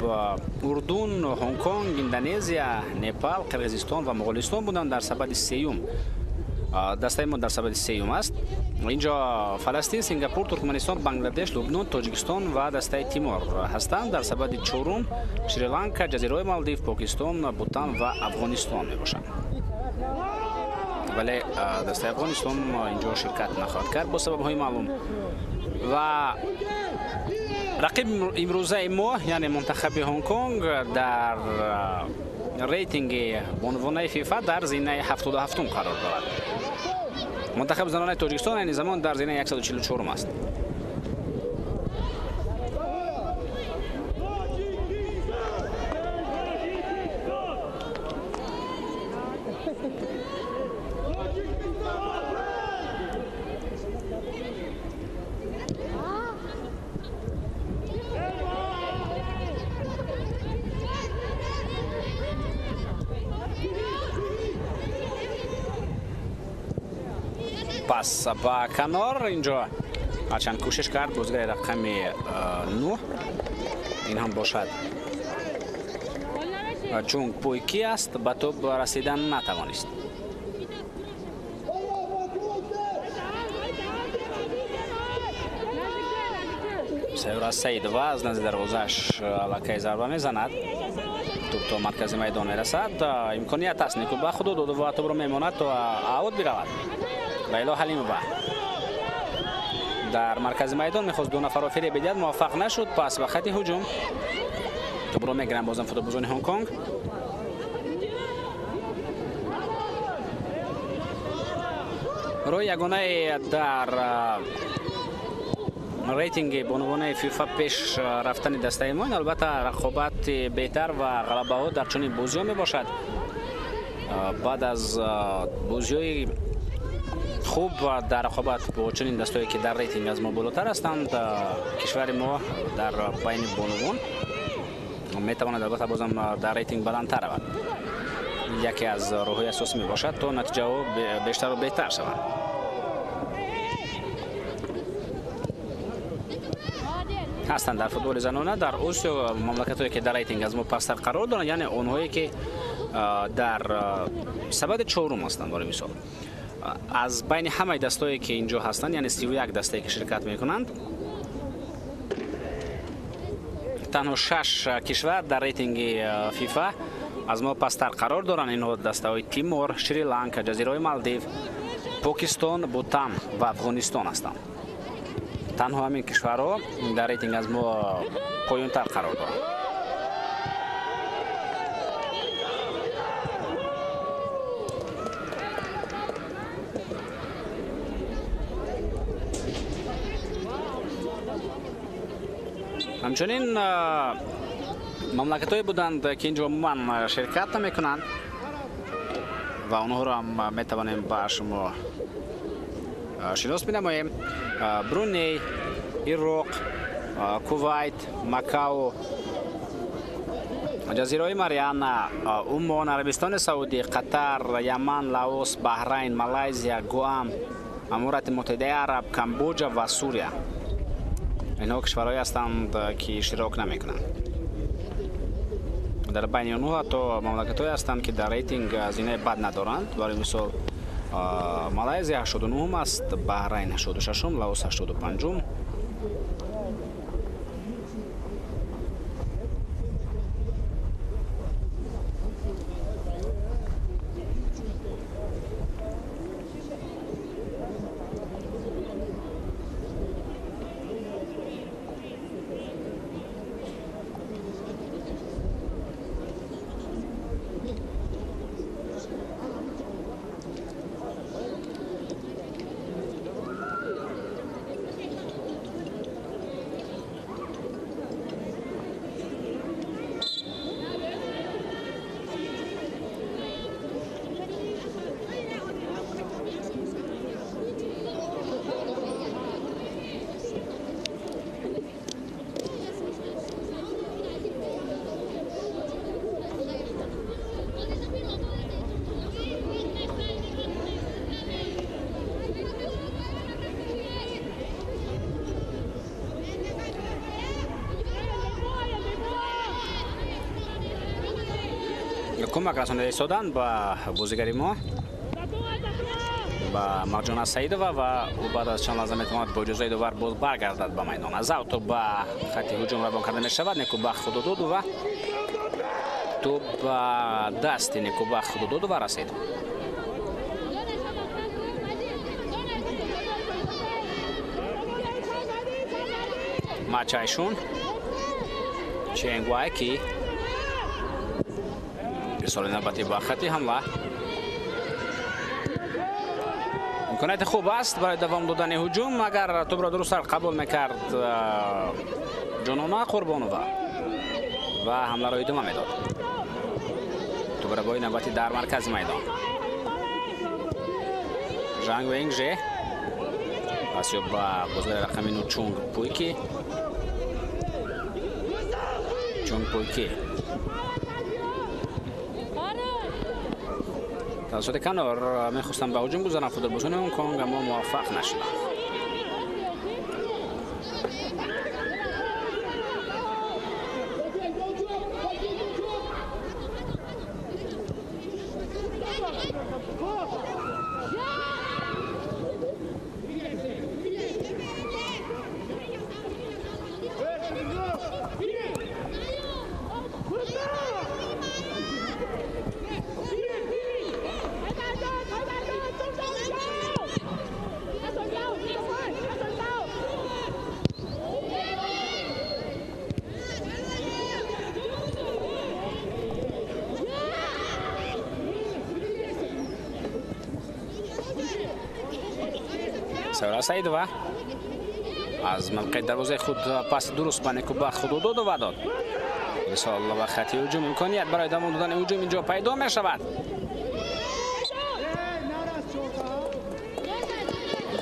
Урдун, Ҳонконг, Индонезия, Непал, Қирғизистон ва Моғолистон буданд дар сабади сеюм. Дастаи мо дар сабади сеюм аст. Инҷо Фаластин, Сингапур, Туркманистон, Бангладеш, Лубнон, Тоҷикистон ва дастаи Тимор ҳастанд. Дар сабади чорум Шри-Ланка, Ҷазираҳои Малдив, Покистон, Бутан ва Афғонистон мебошанд. Вале дастаи Афғонистон инҷо ширкат нахоҳад кард бо сабабҳои маълум. Ва рақиб имрӯзаи мо, яъне мунтахаби Ҳонконг, дар рейтинги бонувонаи ФИФА дар зинаи 77-ум қарор дорад. Мунтахаби занонаи Тоҷикистон айни замон дар зинаи 144-ум аст. Пас ба канор инҷо ҳарчанд кӯшиш кард бозигари рақами 9, ин ҳам бошад Чунг Пойки аст, ба тӯб расидан натавонист. Сайёра Саидова аз назди дарвозааш аллакай зарба мезанад. Тӯб то маркази майдон мерасад. Имконият аст Нику ба худу доду ва тӯбро мемонад то аут биравад. Лайло Ҳалимова дар маркази майдон мехост ду нафарро фиреб бидиҳад, муваффақ нашуд. Пас ба хати ҳуҷум тӯбро мегиранд бозам футболбозони Ҳонконг. Роҳи ягонае дар рейтинги бонувонаи ФИФА пеш рафтани дастаи мо ин албатта рақобати беҳтар ва ғалабаҳо дар чунин бозиҳо мебошад. Баъд аз бозиҳои хуб дар рақобат бо чунин дастое ки дар рейтинг аз мо болотар ҳастанд, кишвари мо дар байни бонувон метавонад албатта бозам дар рейтинг баландтар равад. Яке аз роҳҳои асосӣ мебошад то натиҷаҳо бештару беҳтар шаванд. Ҳастанд дар футболи занона дар Осиё мамлакатҳое ки дар рейтинг аз мо пасттар қарор доранд, яъне онҳое ки дар сабади чорум ҳастанд. Барои мисол аз байни ҳамаи дастое ки инҷо ҳастанд, яъне 31 дастае ки ширкат мекунанд, танҳо 6 кишвар дар рейтинги ФИФА аз мо пасттар қарор доранд. Инҳо дастаҳои Тимор, Шри-Ланка, Ҷазираҳои Малдив, Покистон, Бутан ва Афғонистон ҳастанд. Танҳо ҳамин кишварҳо дар рейтинг аз мо поёнтар қарор доранд. Ҳамчунин мамлакатҳое буданд ки инҷо умуман ширкат намекунанд ва онҳоро ҳам метавонем ба шумо шинос бинамоем. Бруней, Ироқ, Кувайт, Макао, Ҷазираҳои Мариана, Умон, Арабистони Саудӣ, Қатар, Яман, Лаос, Баҳрайн, Малайзия, Гуам, Аморати Муттаҳидаи Араб, Камбоҷа ва Сурия. Инҳо кишварҳое ҳастанд ки иштирок намекунанд. Дар байни онҳо ҳатто мамлакатҳое ҳастанд ки дар рейтинг зинаи бад надоранд. Барои мисол Малайзия 89-ум аст, Баҳрайн 86-ум, Лаос 85-ум. Кӯмак расонида истодан ба бозигари мо ба Марҷона Саидова ва ӯ баъд аз чанд лаҳза метавонад бо иҷозаи довар боз баргардад ба майдон. Аз ав тӯб ба хати ҳуҷум равон карда мешавад. Некубахт Худододова, тӯб ба дасти Некубахт Худододова расид. Мачайшун Ченгвайки ирсоли навбатӣ ба хати ҳамла. Имконияти хуб аст барои давом додани ҳуҷум, агар тӯбро дурусттар қабул мекард Ҷонона Қурбонова ва ҳамларо идома медод. Тӯбрабои навбатӣ дар маркази майдон. Жанг Венгже пасёб ба бозгари рақами 9 Чунг Пуйки. Чунг Пуйки тавассути канор мехостанд ба ҳуҷум гузаранд футболбозони Ҳонконг, аммо муваффақ нашуданд. Сайёра Саидова аз мавқеи дарвозаи худ паси дуруст ба Некубахт Худододова дод. Ирсол ба хати ҳуҷум, имконият барои давом додани ҳуҷум инҷо пайдо мешавад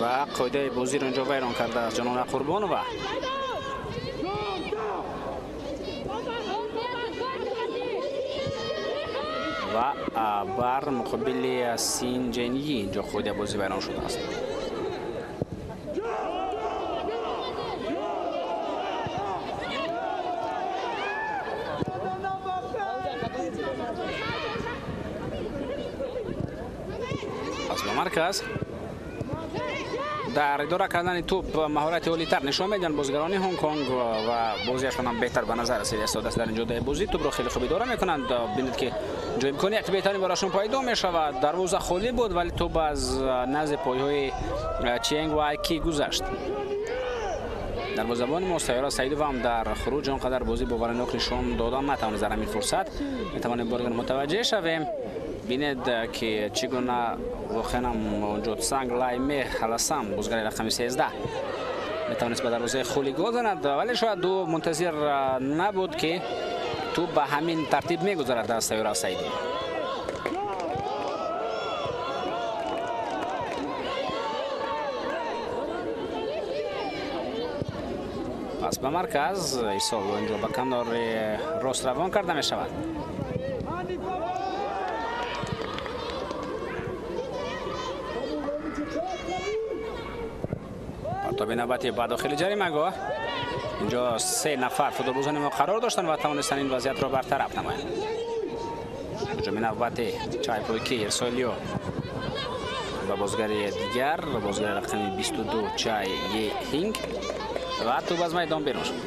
ва қоидаи бозиро инҷо вайрон кардааст Ҷонона Қурбонова. Ва бар муқобили Синҷенйи инҷо қоидаи бозӣ вайрон шудааст. Марказ дар идора кардани тӯб маҳорати олитар нишон медиҳанд бозигарони Ҳонконг ва бозиашон ҳам беҳтар ба назар расида истодааст. Дар ин ҷодаи бозӣ тӯбро хеле хуб идора мекунанд. Бинед ки ҷо имконияти беҳтарин барояшон пайдо мешавад. Дарвоза холӣ буд, вале тӯб аз назди пойҳои Ченг Вайки гузашт. Дарвозабони мо Сайёра Саидова ҳам дар хуруҷ он қадар бозӣ боваринок нишон додан натавонист. Дар ҳамин фурсат метавонем боригар мутаваҷҷеҳ шавем. Бинед ки чӣ гуна воқеан ҳам онҷо Цанг Лай Ме Халасам бозигари рақами 13 метавонист ба дарвозаи холӣ гол занад, вале шояд ӯ мунтазир набуд ки тӯб ба ҳамин тартиб мегузарад аз Сайёра Саидова. Пас ба марказ ирсол инҷо ба канори рост равон карда мешавад. Партоби навбатӣ ба дохили ҷаримагоҳ. Инҷо се нафар футболбозони мо қарор доштанд ва тавонистанд ин вазъиятро бартараф намоянд. Ҳуҷуми навбатӣ Чай Пуйки ирсолиё ба бозигари дигар, бозигари рақами 22 Чай Е Ҳинг ва тӯб аз майдон берун шуд.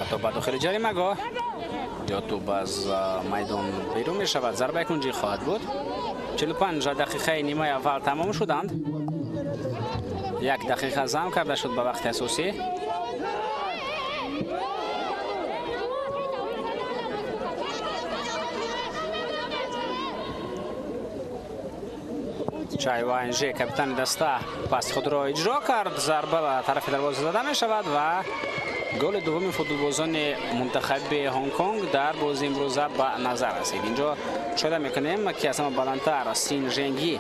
Тӯб ба дохили ҷаримагоҳ ё тӯб аз майдон берун мешавад. Зарбаи кунҷӣ хоҳад буд. 45 дақиқаи нимаи аввал тамом шуданд. Як дақиқа зам карда шуд ба вақти асосӣ. Чай Ванже, капитани даста, паси худро иҷро кард. Зарба ба тарафи дарвоза зада мешавад ва голи дуввуми футболбозони мунтахаби Ҳонконг дар бозии имрӯза ба назар расид. Инҷо мушоҳида мекунем ки аз ҳама баландтар Син Женги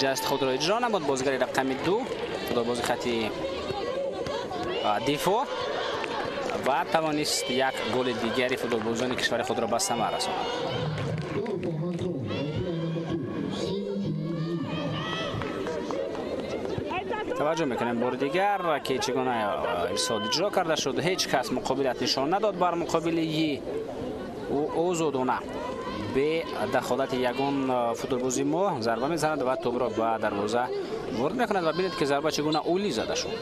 ҷаст худро иҷро намуд. Бозигари рақами 2 футболбози хати дифоъ ва тавонист як голи дигари футболбозони кишвари худро ба самар расонад. Таваҷҷӯҳ мекунем бори дигар ки чӣ гуна ирсол иҷро карда шуд. Ҳеҷ кас муқобилат нишон надод бар муқобили Йи. Ӯ озодона бе дахолати ягон футболбози мо зарба мезанад ва тӯбро ба дарвоза ворид мекунад ва бинед ки зарба чӣ гуна олӣ зада шуд.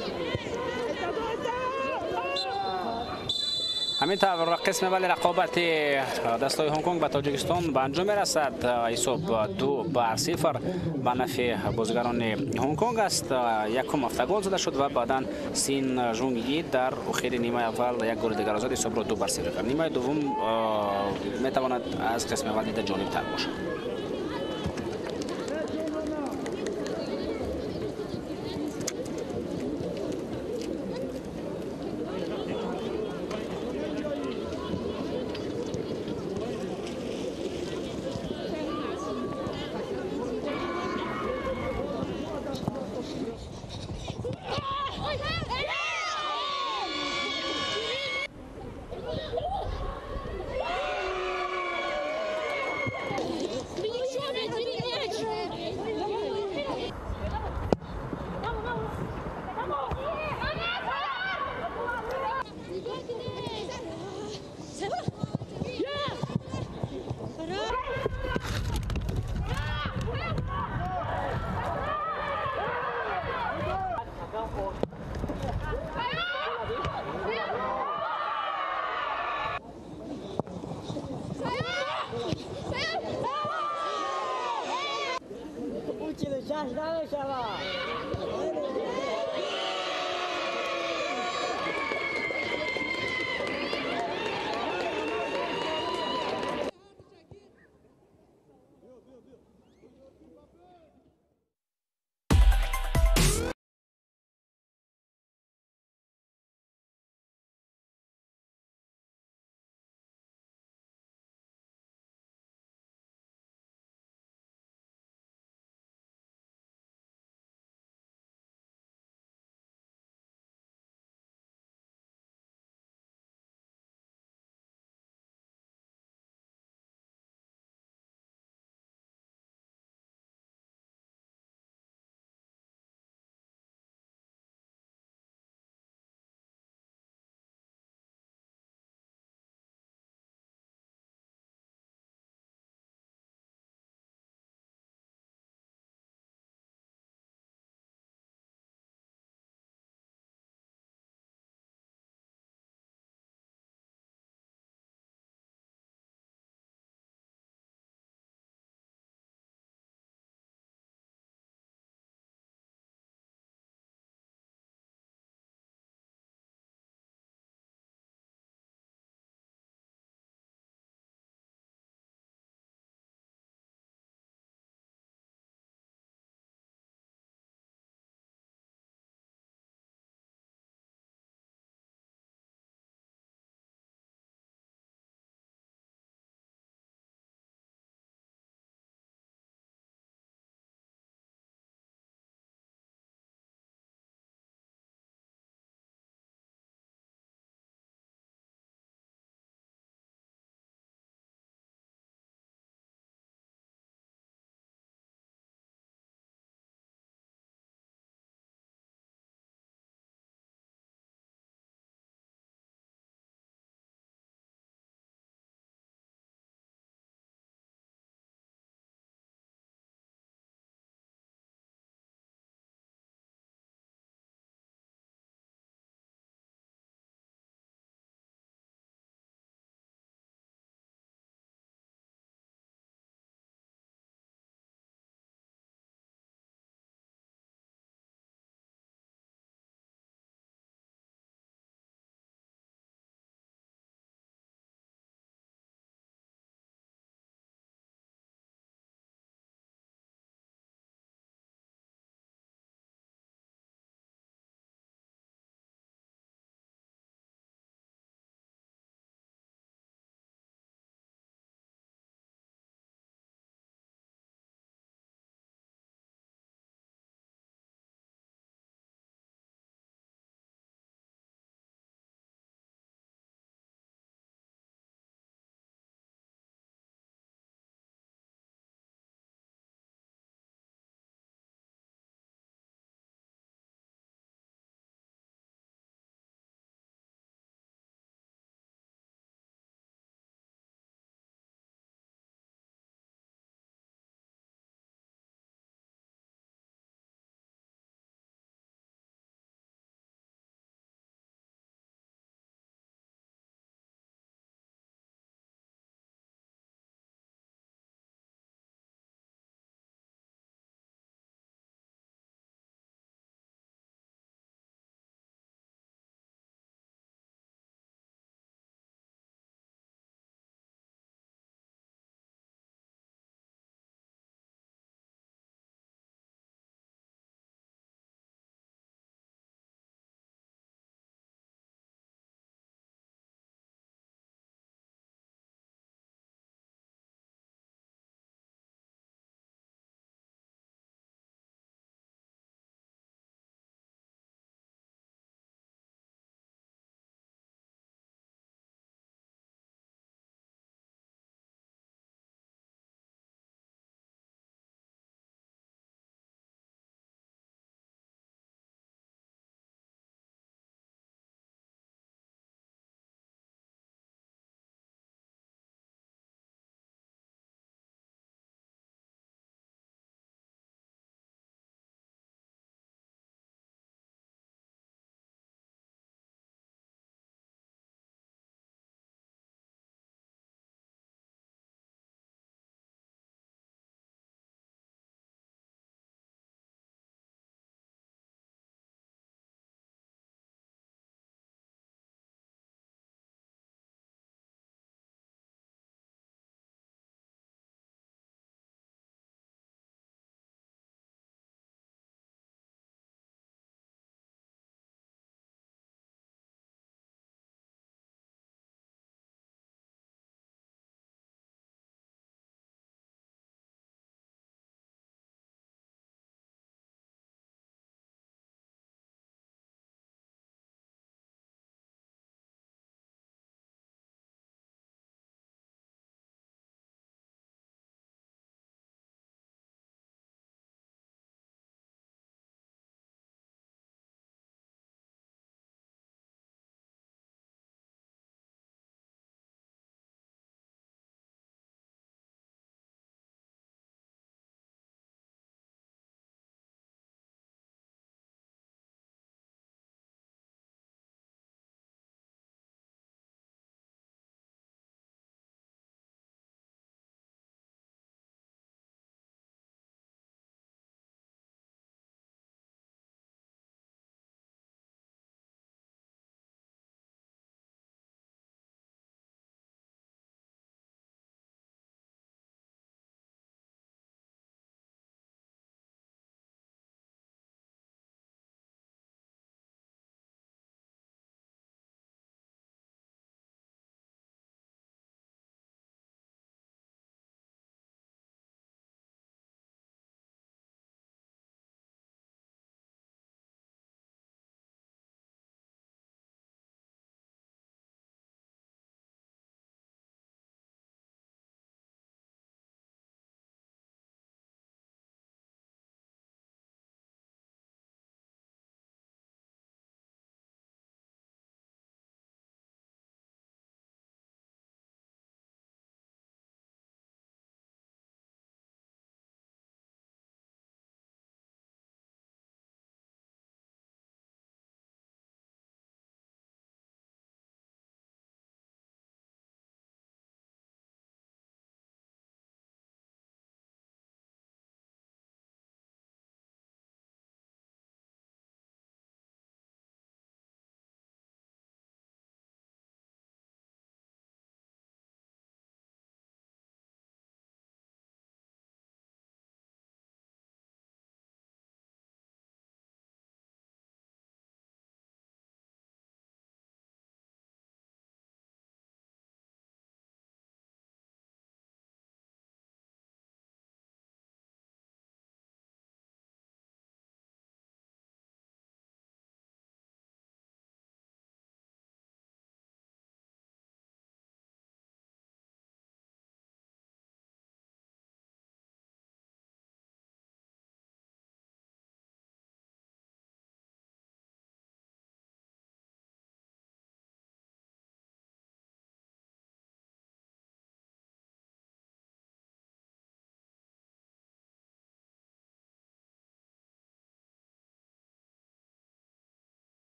Ҳамин тавр қисми аввали рақобати дастаҳои Ҳонконг ба Тоҷикистон ба анҷом мерасад. Ҳисоб 2-0 ба нафъи бозигарони Ҳонконг аст. Якум ҳафта гол зада шуд ва баъдан Син Жунг Йи дар охири нимаи аввал як голи дигарро зад, ҳисобро 2-0 кард. Нимаи дуввум метавонад аз қисми аввал дида ҷолибтар бошад.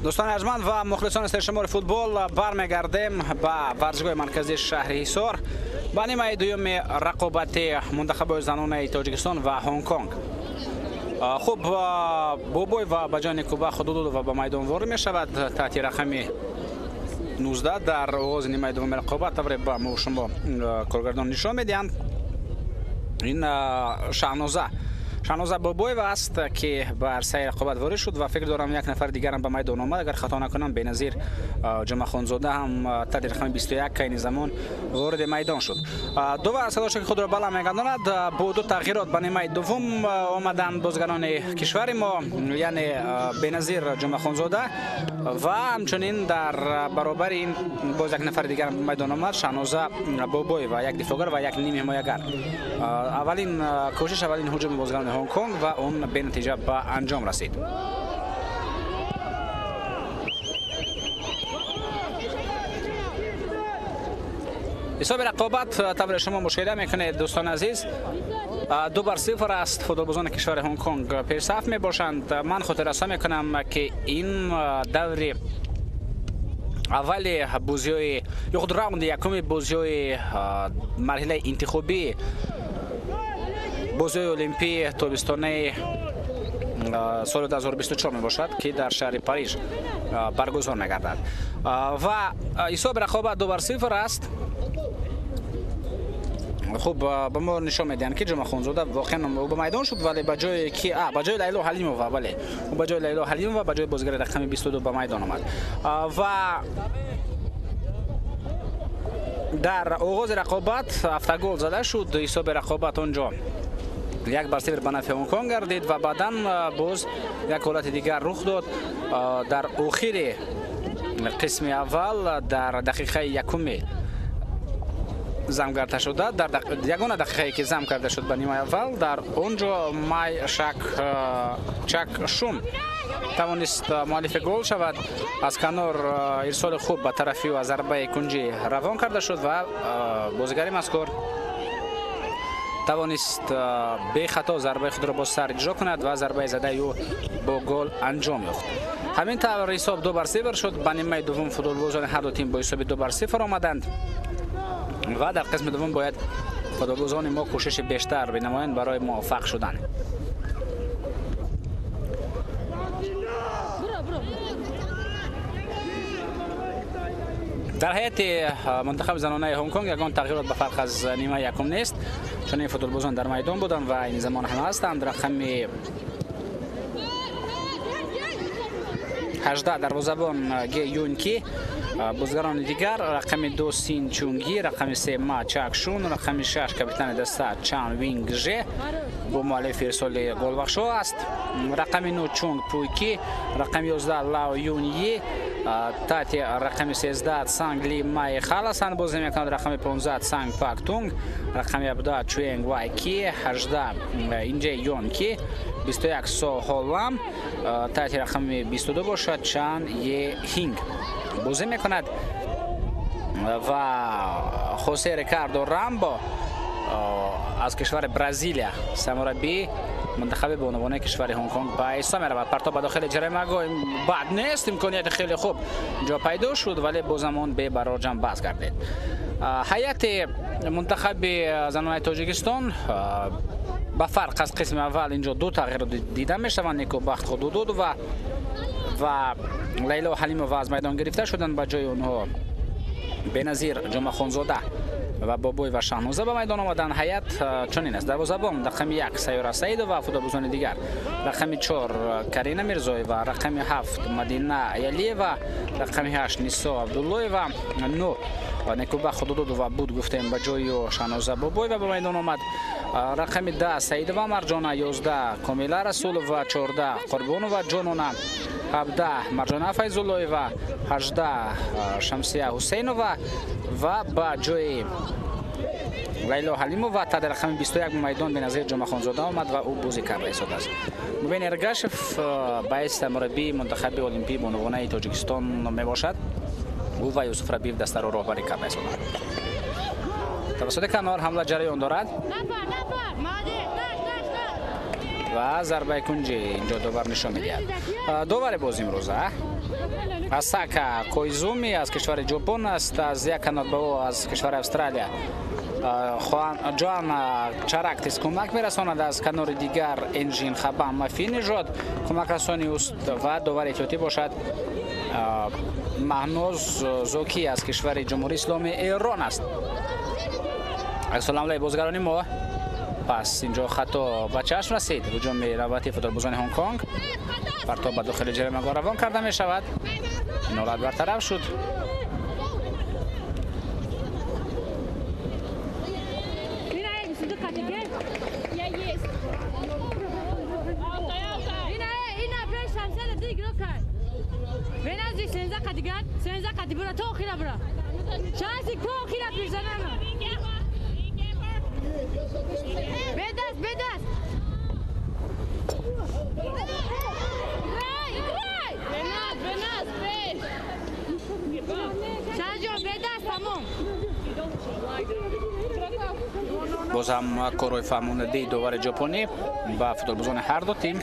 Дӯстони арҷманд ва мухлисони сершумори футбол, бармегардем ба варзишгоҳи марказии шаҳри Ҳисор ба нимаи дуюми рақобати мунтахабҳои занонаи Тоҷикистон ва Ҳонконг. Хуб, Бобой ва ба ҷои Некубахт Худудудова ба майдон ворид мешавад таҳти рақами 19 дар оғози нимаи дуввуми рақобат. Тавре ба мо шумо коргардон нишон медиҳанд, ин Шаҳноза Бобоева аст, ки ба арсаи рақобат ворид шуд ва фикр дорам як нафар дигарам ба майдон омад, агар хато накунам Беназир Ҷумъахонзода ҳам таҳти рақами 21 айни замон вориди майдон шуд. Довар садошаки худро баланд мегардонад. Бо ду тағйирот ба нимаи дуввум омаданд бозигарони кишвари мо, яъне Беназир Ҷумъахонзода ва ҳамчунин дар баробари ин боз як нафари дигар ба майдон омад, Шаҳноза Бобоева, як дифоъгар ва як ним ҳимоягар. Аввалин кӯшиш, аввалин ҳуҷуми бозигарони Ҳонконг ва он бенатиҷа ба анҷом расид. Ҳисоби рақобат тавре шумо мушоҳида мекунед, дӯстони азиз, 2-0 аст. Футболбозони кишвари Ҳонконг пешсаф мебошанд. Ман хотиррасон мекунам, ки ин даври аввали бозиҳои ё худ раунди якуми бозиҳои марҳилаи интихобӣ бозиҳои олимпии тобистонаи соли 2024 мебошад, ки дар шаҳри Париж баргузор мегардад. Ва ҳисоби рақобат 2-0 аст. Хуб, ба мо нишон медиҳанд, ки Ҷумъахонзода воқеан ӯ ба майдон шуд, вале ба ҷое ки ба ҷои Лайло Ҳалимова, бале, ӯ ба ҷои Лайло Ҳалимова, ба ҷои бозигари рақами 22 ба майдон омад. Ва дар оғози рақобат автогол зада шуд. Ҳисоби рақобат он ҷо 1-0 ба нафъи Ҳонконг гардид ва баъдан боз як ҳолати дигар рух дод. Дар охири қисми аввал, дар дақиқаи якуми зам карда шуда, дар ягона дақиқае ки зам карда шуд ба нимаи аввал, дар он ҷо Май Чак Шун тавонист муаллифи гол шавад. Аз канор ирсоли хуб ба тарафи ӯ аз зарбаи кунҷӣ равон карда шуд ва бозигари мазкур тавонист бехато зарбаи худро бо сар иҷро кунад ва зарбаи задаи ӯ бо гол анҷом ёфт. Ҳамин тавр ҳисоб 2-0 шуд. Ба нимаи дуввум футболбозони ҳар ду тим бо ҳисоби 2-0 омаданд ва дар қисми дуввум бояд футболбозони мо кӯшиши бештар бинамоянд барои муваффақ шудан. Дар ҳайати мунтахаби занонаи Ҳонконг ягон тағйирот ба фарқ аз нимаи якум нест, чун ин футболбозон дар майдон буданд ва айни замон ҳам ҳастанд. Рақами 18 дарвозабон Ге Юнки, бозигарони дигар рақами 2 Син Чунги, рақами 3 Ма Чак Шун, рақами 6 капитани даста Чан Винг Же бо муаллифи ирсоли голбахшо аст, рақами 9 Чунг Пуйки, рақами 11 Лао Юн Йи, таҳти рақами 13 Цанг Ли Май Халасан бозӣ мекунад, рақами 15 Цанг Пак Тунг, рақами 17 Чуенг Вай Ки, 18 Инже Йон Ки, 21 Со Хо Лам, таҳти рақами 22 бошад Чан Е Хинг бозӣ мекунад ва Хосе Рикардо Рамбо аз кишвари Бразилия сармураббии мунтахаби бонувонаи кишвари Ҳонконг ба ҳисоб меравад. Партоб ба дохили ҷаримагоҳ бад нест, имконияти хеле хуб ҷо пайдо шуд, вале бозам он бебарор ҷамъбаст гардид. Ҳайати мунтахаби занонаи Тоҷикистон ба фарқ аз қисми аввал инҷо ду тағйирот дида мешаванд. Некубахт Худудудова ва Лайло Ҳалимова аз майдон гирифта шуданд, ба ҷои онҳо Беназир Ҷумъахонзода ва Бобой ва Шаҳноза ба майдон омаданд. Ҳайат чунин аст: дарвозабон рақами 1 Сайёра Саидова, футболбозони дигар рақами 4 Карина Мирзоева, рақами 7 Мадина Ялиева, рақами 8 Нисо Абдуллоева, 9 Некубахт Худудудова буд гуфтем, ба ҷои Шаҳноза Бобоева ба майдон омад, рақами 10 Саидова Марҷона, 11 Комила Расулова, 14 Қурбонова Ҷонона, 17 Марҷона Файзуллоева, 18 Шамсия Ҳусейнова ва ба ҷои Лайло Ҳалимова таҳти рақами 21 ба майдон Беназир Ҷумъахонзода омад ва ӯ бозӣ карда истодааст. Мубин Эргашев баъиси сармураббии мунтахаби олимпии бонувонаи Тоҷикистон мебошад. Ӯ ва Юсуф Рабиев дастаро роҳбарӣ карда истоданд. Тавассути канор ҳамла ҷараён дорад ва зарбаи кунҷи инҷо довар нишон медиҳад. Довари боз имрӯза Асака Коизуми аз кишвари Ҷопон аст, аз як канот ба ӯ аз кишвари Австралия Ҷоанна Чарактис кӯмак мерасонад, аз канори дигар Энжин Хабам Мафинежод кӯмакрасони ӯст ва довари эҳтиётӣ бошад Маҳноз Зокӣ аз кишвари Ҷумҳурии Исломии Эрон аст. Аксуламлаи бозигарони мо. Пас инҷо хато ба чашм расид. Ҳуҷуми навбатии футболбозони Ҳонконг. Партоб ба дохили ҷаримагоҳ равон карда мешавад. Ин ҳолат бартараф шуд. Боз ҳам корҳои фаҳмондадии довари ҷопонӣ ба футболбозони ҳар ду тим.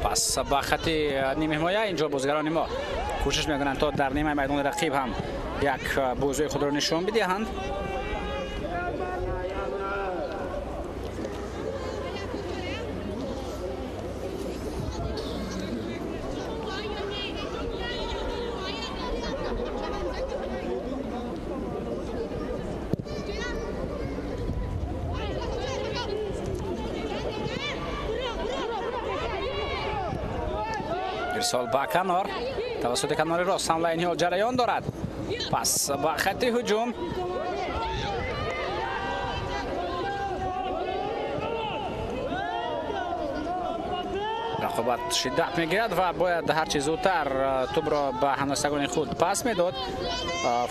Пас ба хати нимҳимоя инҷо бозигарони мо кӯшиш мекунанд то дар нимаи майдони рақиб ҳам як бозии худро нишон бидиҳанд. Ирсол ба канор, тавассути канори рост ҳамла ин ҳол ҷараён дорад. Пас ба хати ҳуҷум. Рақобат шиддат мегирад ва бояд ҳарчи зудтар тӯбро ба ҳамдастагони худ пас медод.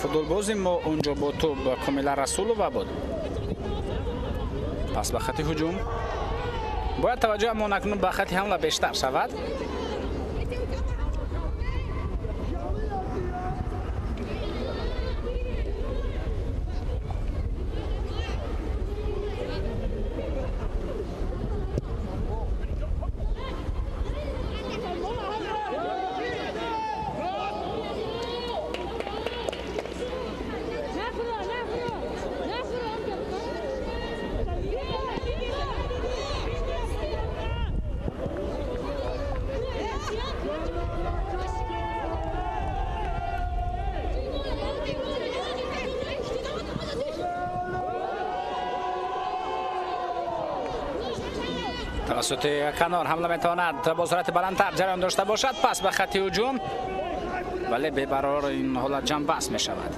Футболбози мо унҷо бо тӯб Комила Расулова буд. Пас ба хати ҳуҷум. Бояд таваҷҷӯҳ мо накунем ба хати ҳамла бештар шавад. توسط کنار حمله میتواند با سرعت بلندتر جریان داشته باشد. پس به خط هجوم، ولی بی‌برار این حالت جنب بس می شود.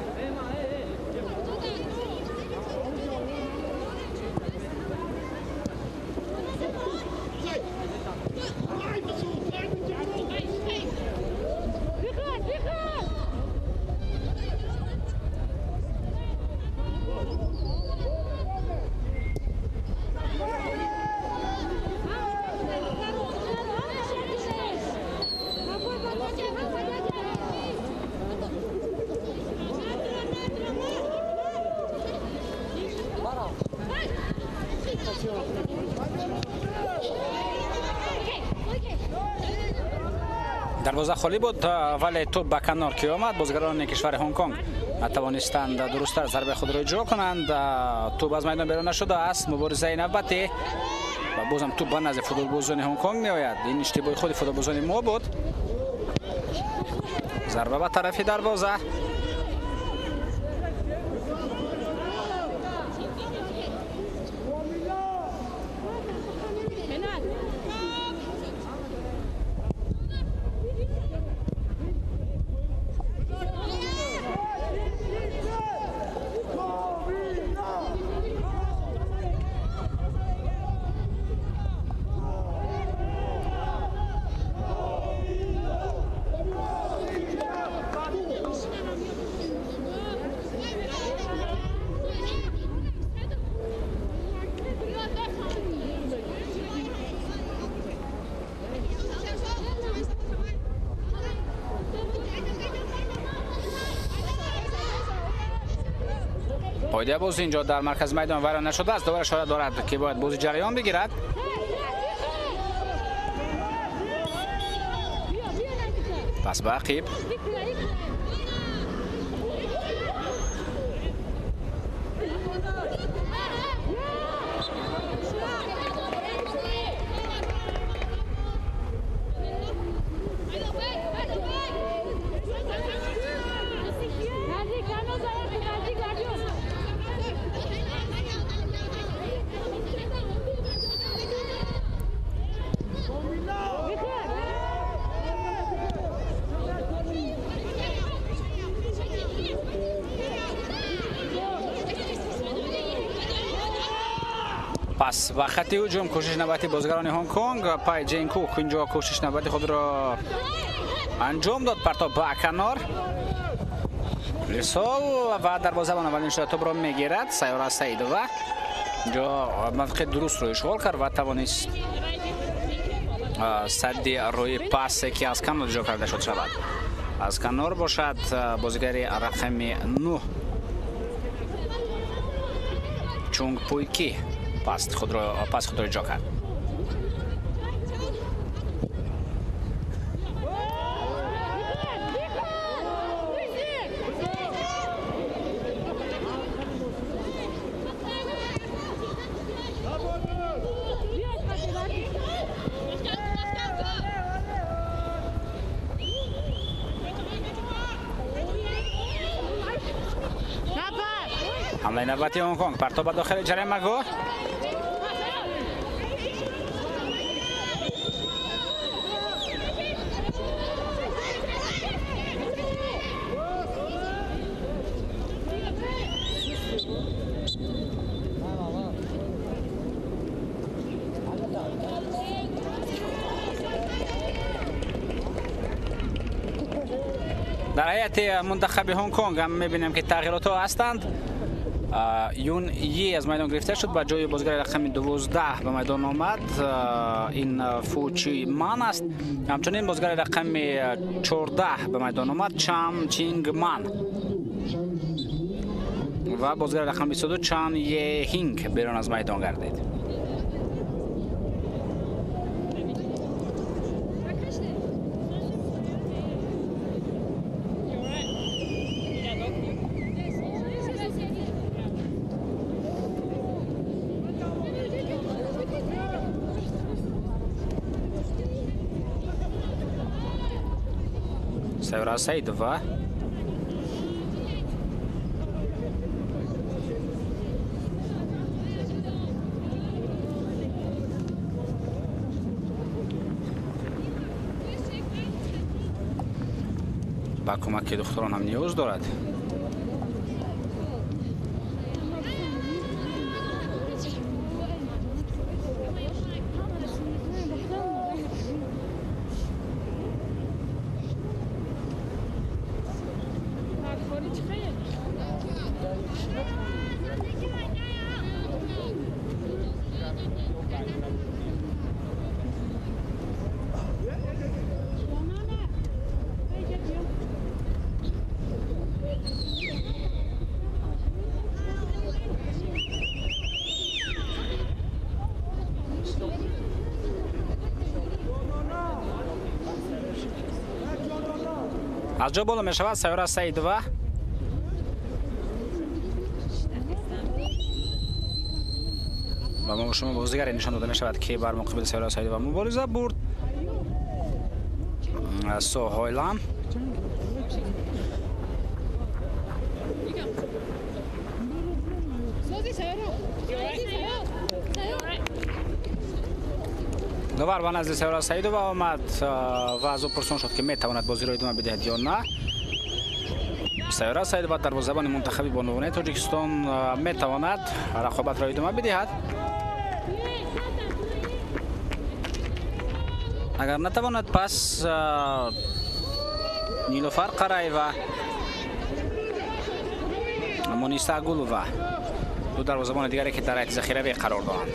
دروازه خالی بود ولی توپ به کنار که آمد. بازیگران کشور هنگ کنگ نتوانستند درست‌تر ضربه خود را اجرا کنند. توپ از میدان بیرون نشده است. مبارزه نوبتی و بازم توپ به نزد فوتبالبازان هنگ کنگ می آید. این اشتباه خود فوتبالبازان ما بود. ضربه به طرف دروازه. Қоидаи бозӣ инҷо дар маркази майдон вайрон нашудааст. Довар ишора дорад, ки бояд бозӣ ҷараён бигирад. Пас ба ақиб. Пас ба хати ҳуҷум кӯшиш навбати бозигарони Ҳонконг. Пай Ҷен Кук инҷо кӯшиш навбати худро анҷом дод. Партоб ба канор. Ирсол ва дарвозабон аввалин шуда тӯбро мегирад. Сайёра Саидова инҷо мавқеи дурустро ишғол кард ва тавонист садди рӯи пасе, ки аз канор иҷро карда шуд, шавад. Аз канор бошад бозигари рақами 9 Чунг Пуйки пас худро иҷро кард. ҳамлаи навбати Ҳонконг. Партоб ба дохили ҷаримагоҳ. Дар ҳайати мунтахаби Ҳонконг ҳам мебинем, ки тағйиротҳо ҳастанд. Юн Йи аз майдон гирифта шуд, ба ҷои бозигари рақами 12 ба майдон омад. Ин Фу Чи Ман аст. Ҳамчунин бозигари рақами 14 ба майдон омад, Чан Чинг Ман, ва бозигари рақами 22 Чан Е Ҳинг берун аз майдон гардид. Сайёра Саидова ба кӯмаки духтурон ҳам ниёз дорад. Аз ҷо боло мешавад Сайёра Саидова. Ва мо шумо бозигаре нишон дода мешавад, ки бар муқобили Сайёра Саидова мубориза бурд. Со Ҳойлан. Довар ба назди Сайёра Саидова омад ва аз ӯ пурсон шуд, ки метавонад бозиро идома бидиҳад ё на. Сайёра Саидова дарвозабони мунтахаби бонувонаи Тоҷикистон метавонад рақобатро идома бидиҳад. Агар натавонад, пас Нилуфар Қараева, Муниса Гулова, ду дарвозабони дигаре, ки дар ҳайати захиравӣ қарор доранд.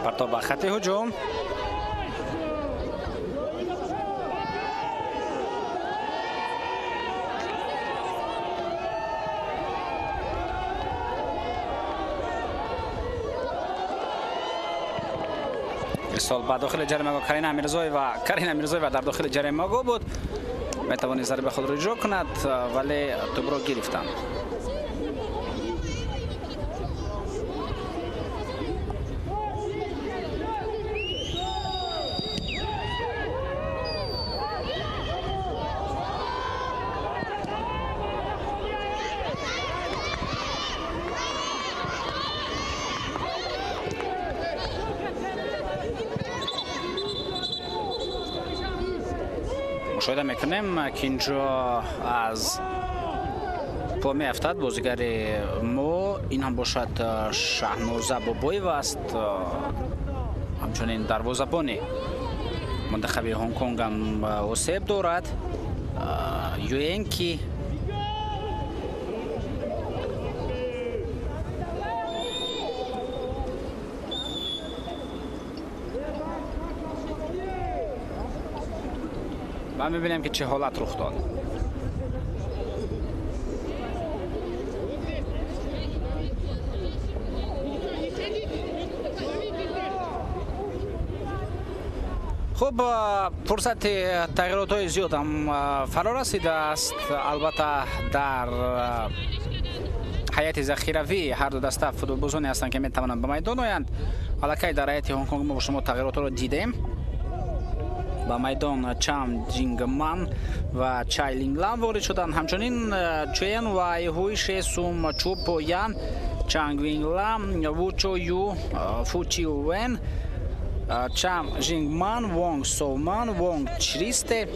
Партоб ба хати ҳуҷум. Ирсол ба дохили ҷаримагоҳ Карина Мирзоева. Карина Мирзоева дар дохили ҷаримагоҳ буд. Метавонист зарба худро иҷро кунад, вале тӯбро гирифтанд. مشاهده میکنیم که اینجا از پا میافتد بازیگر ما. این هم باشد شهنوزه بابایeva است. همچنین دروازه‌بان منتخب هنگ کنگ هم آسیب دارد. یوینکی و میبینیم که چه حالت رخ داد. خب فرصت تغییرات های زیاد هم فرا رسیده است. البته در هیئت ذخیروی هر دو دسته فوتبالبازانی هستند که میتوانند به میدان آیند. الکی در هیئت هنگ کنگ ما با شما تغییرات را دیدیم. ба майдон Чам Ҷингман ва Чай Линглан ворид шуданд. Ҳамчунин Чуен Вай, Ҳуй Ше Сум, Чу По Ян, Чанг Винглам, Ву Чо Ю, Фу Чи Вен, Чам Жингман, Вонг Совман, Вонг Чристе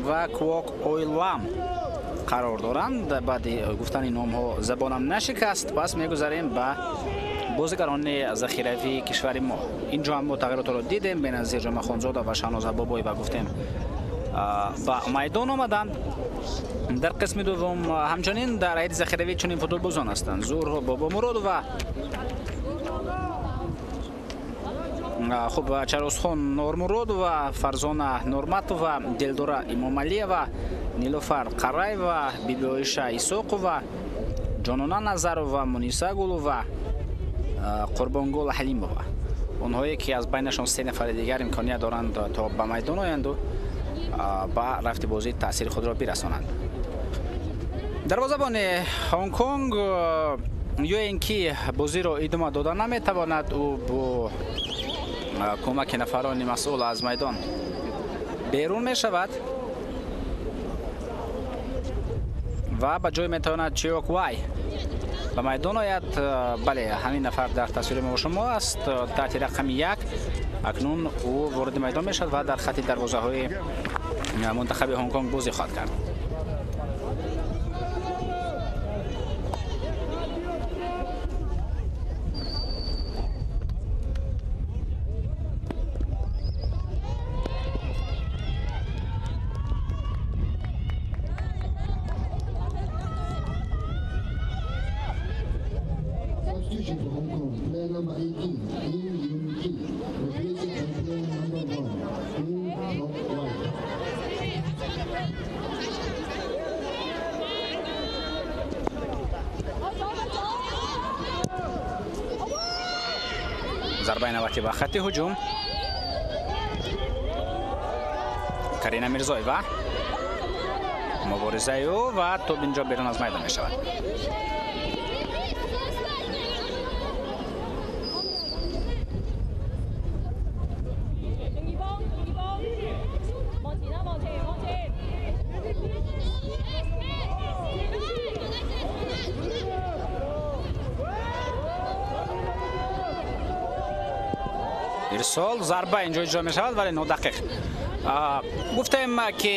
ва Квок Ойлам қарор доранд. Баъди гуфтани номҳо забонам нашикаст. Пас мегузарем ба бозигарони захиравии кишвари мо. Инҷо ҳам мо тағйиротро дидем. Беназир Ҷомахонзода ва Шаҳноза Бобоева гуфтем ба майдон омаданд. Дар қисми дуввум ҳамчунин дар ҳайати захиравӣ чунин футболбозон ҳастанд: Зурҳо Бобомуродова, хуб Чаросхон Нормуродова, Фарзона Норматова, Дилдора Имомалиева, Нилуфар Қараева, Бибиоиша Исоқова, Ҷонона Назарова, Муниса Гулова, Қурбонгул Ҳалимова. Онҳое ки аз байнашон се нафари дигар имконият доранд то ба майдон оянду ба рафти бозӣ таъсири худро бирасонанд. Дарвозабони Ҳонконг ё ин ки бозиро идома дода наметавонад. Ӯ бо кӯмаки нафарони масъул аз майдон берун мешавад ва ба ҷой метавонад Чиок Вай ба майдон ояд. Бале, ҳамин нафар дар тасвири мо шумо аст таҳти рақами 1. Акнун ӯ вориди майдон мешавад ва дар хати дарвозаҳои мунтахаби Ҳонконг бозӣ хоҳад кард. Зарбаи навбатӣ ба хати ҳуҷум. Карина Мирзоева, муборизаи ӯ ва тӯб инҷо берун аз майдон мешавад. Ирсол зарба инҷо иҷро мешавад, вале нодақиқ. Гуфтем ки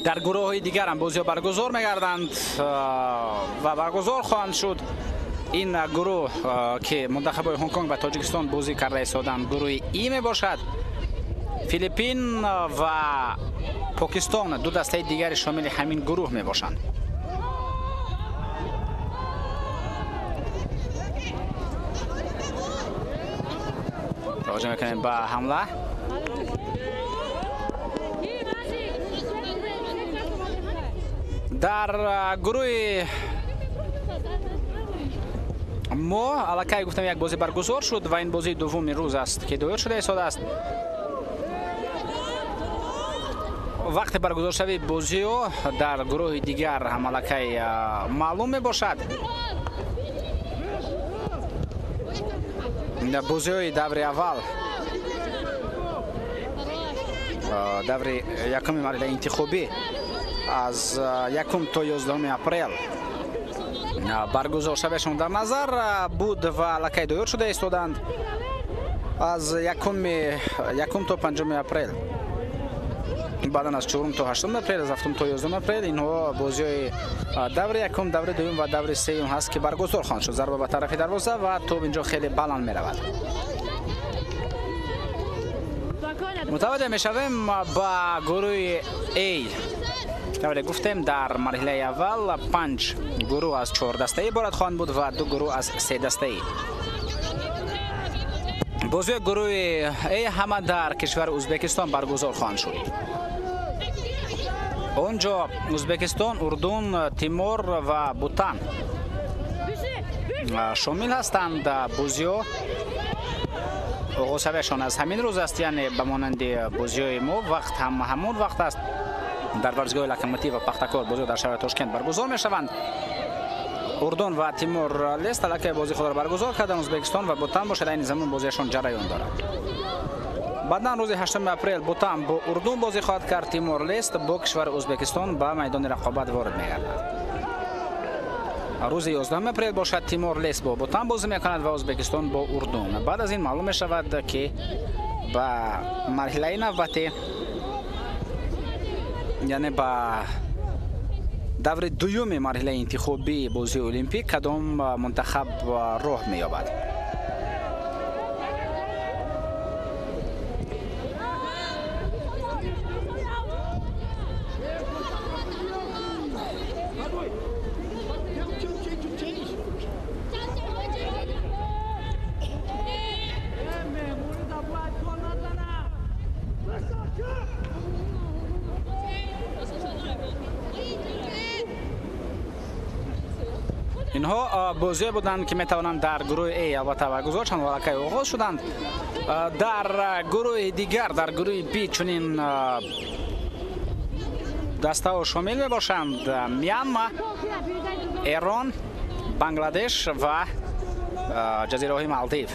дар гурӯҳҳои дигар ҳам бозиҳо баргузор мегарданд ва баргузор хоҳанд шуд. Ин гурӯҳ ки мунтахабҳои Ҳонконг ва Тоҷикистон бозӣ карда истоданд гурӯҳи И мебошад. Филиппин ва Покистон ду дастаи дигари шомили ҳамин гурӯҳ мебошанд. Таваҷҷӯҳ мекунем ба ҳамла. Дар гурӯҳи мо аллакай гуфтам як бозӣ баргузор шуд ва ин бозии дуввуми рӯз аст ки доир шуда истодааст. Вақти баргузоршавии бозиҳо дар гурӯҳи дигар ҳам аллакай маълум мебошад. Бозиҳои даври аввал, даври якуми марҳилаи интихобӣ аз 1 то 11 апрел баргузоршавиашон дар назар буд ва аллакай доир шуда истоданд аз 1 то 5 апрел, баъдан аз 4 то 8 апрел, аз 7 то 11 апрел. Инҳо бозиҳои даври якум, даври дуюм ва даври сеюм ҳаст ки баргузор хоҳанд шуд. Зарба ба тарафи дарвоза ва тӯб инҷо хеле баланд меравад. Мутаваҷҷеҳ мешавем ба гурӯҳи А. Тавре гуфтем, дар марҳилаи аввал 5 гурӯҳ аз 4 дастаӣ иборат хоҳанд буд ва 2 гурӯҳ аз 3 дастаӣ. Бозиҳои гурӯҳи А ҳама дар кишвари Ӯзбекистон баргузор хоҳанд шуд. Он ҷо Ӯзбекистон, Урдун, Тимор ва Бутан шомил ҳастанд. Бозиҳо оғозшавиашон аз ҳамин рӯз аст, яъне ба монанди бозиҳои мо вақт ҳам ҳамон вақт аст. Дар варзишгоҳи Локомотив ва Пахтакор бозиҳо дар шаҳри Тошкент баргузор мешаванд. Урдун ва Тимур Лест аллакай бозии худро баргузор карданд. Ӯзбекистон ва Бутан бошад айни замон бозиашон ҷараён дорад. Баъдан рӯзи 8 апрел Бутан бо Урдун бозӣ хоҳад кард, Тимур Лест бо кишвари Ӯзбекистон ба майдони рақобат ворид мегардад. Рӯзи 11 апрел бошад Тимур Лест бо Бутан бозӣ мекунад ва Ӯзбекистон бо Урдун. Баъд аз ин маълум мешавад ки ба марҳилаи навбатӣ, яъне ба даври дуюми марҳилаи интихобии бозии олимпик кадом мунтахаб роҳ меёбад. Инҳо бозиҳое буданд ки метавонанд дар гурӯҳи А албатта баргузор шаванд ва аллакай оғоз шуданд. Дар гурӯҳи дигар, дар гурӯҳи Б чунин дастаҳо шомил мебошанд: Мянма, Эрон, Бангладеш ва ҷазираҳои Малдив.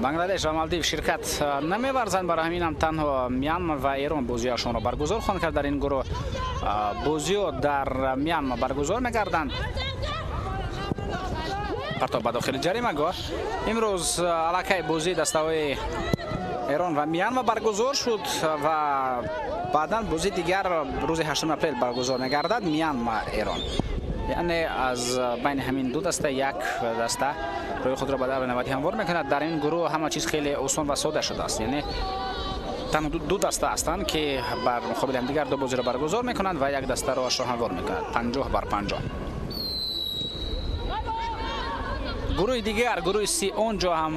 Бангладеш ва Малдив ширкат намеварзанд, барои ҳамин ҳам танҳо Мянма ва Эрон бозиҳояшонро баргузор хоҳанд кард. Дар ин гурӯҳ бозиҳо дар Мянма баргузор мегарданд. Партоб ба дохили ҷаримагоҳ. Имрӯз аллакай бозии дастаҳои Эрон ва Мянма баргузор шуд ва баъдан бозии дигар рӯзи 8 апрел баргузор мегардад, Мянма Эрон. Яъне аз байни ҳамин ду даста як даста рӯи худро ба даври навбатӣ ҳамвор мекунад. Дар ин гурӯҳ ҳама чиз хеле осон ва сода шудааст, яъне танҳо ду даста ҳастанд ки бар муқобили ҳамдигар ду бозиро баргузор мекунанд ва як даста роҳашро ҳамвор мекунад, 50 бар 50. Гурӯҳи дигар, гурӯҳи С, он ҷо ҳам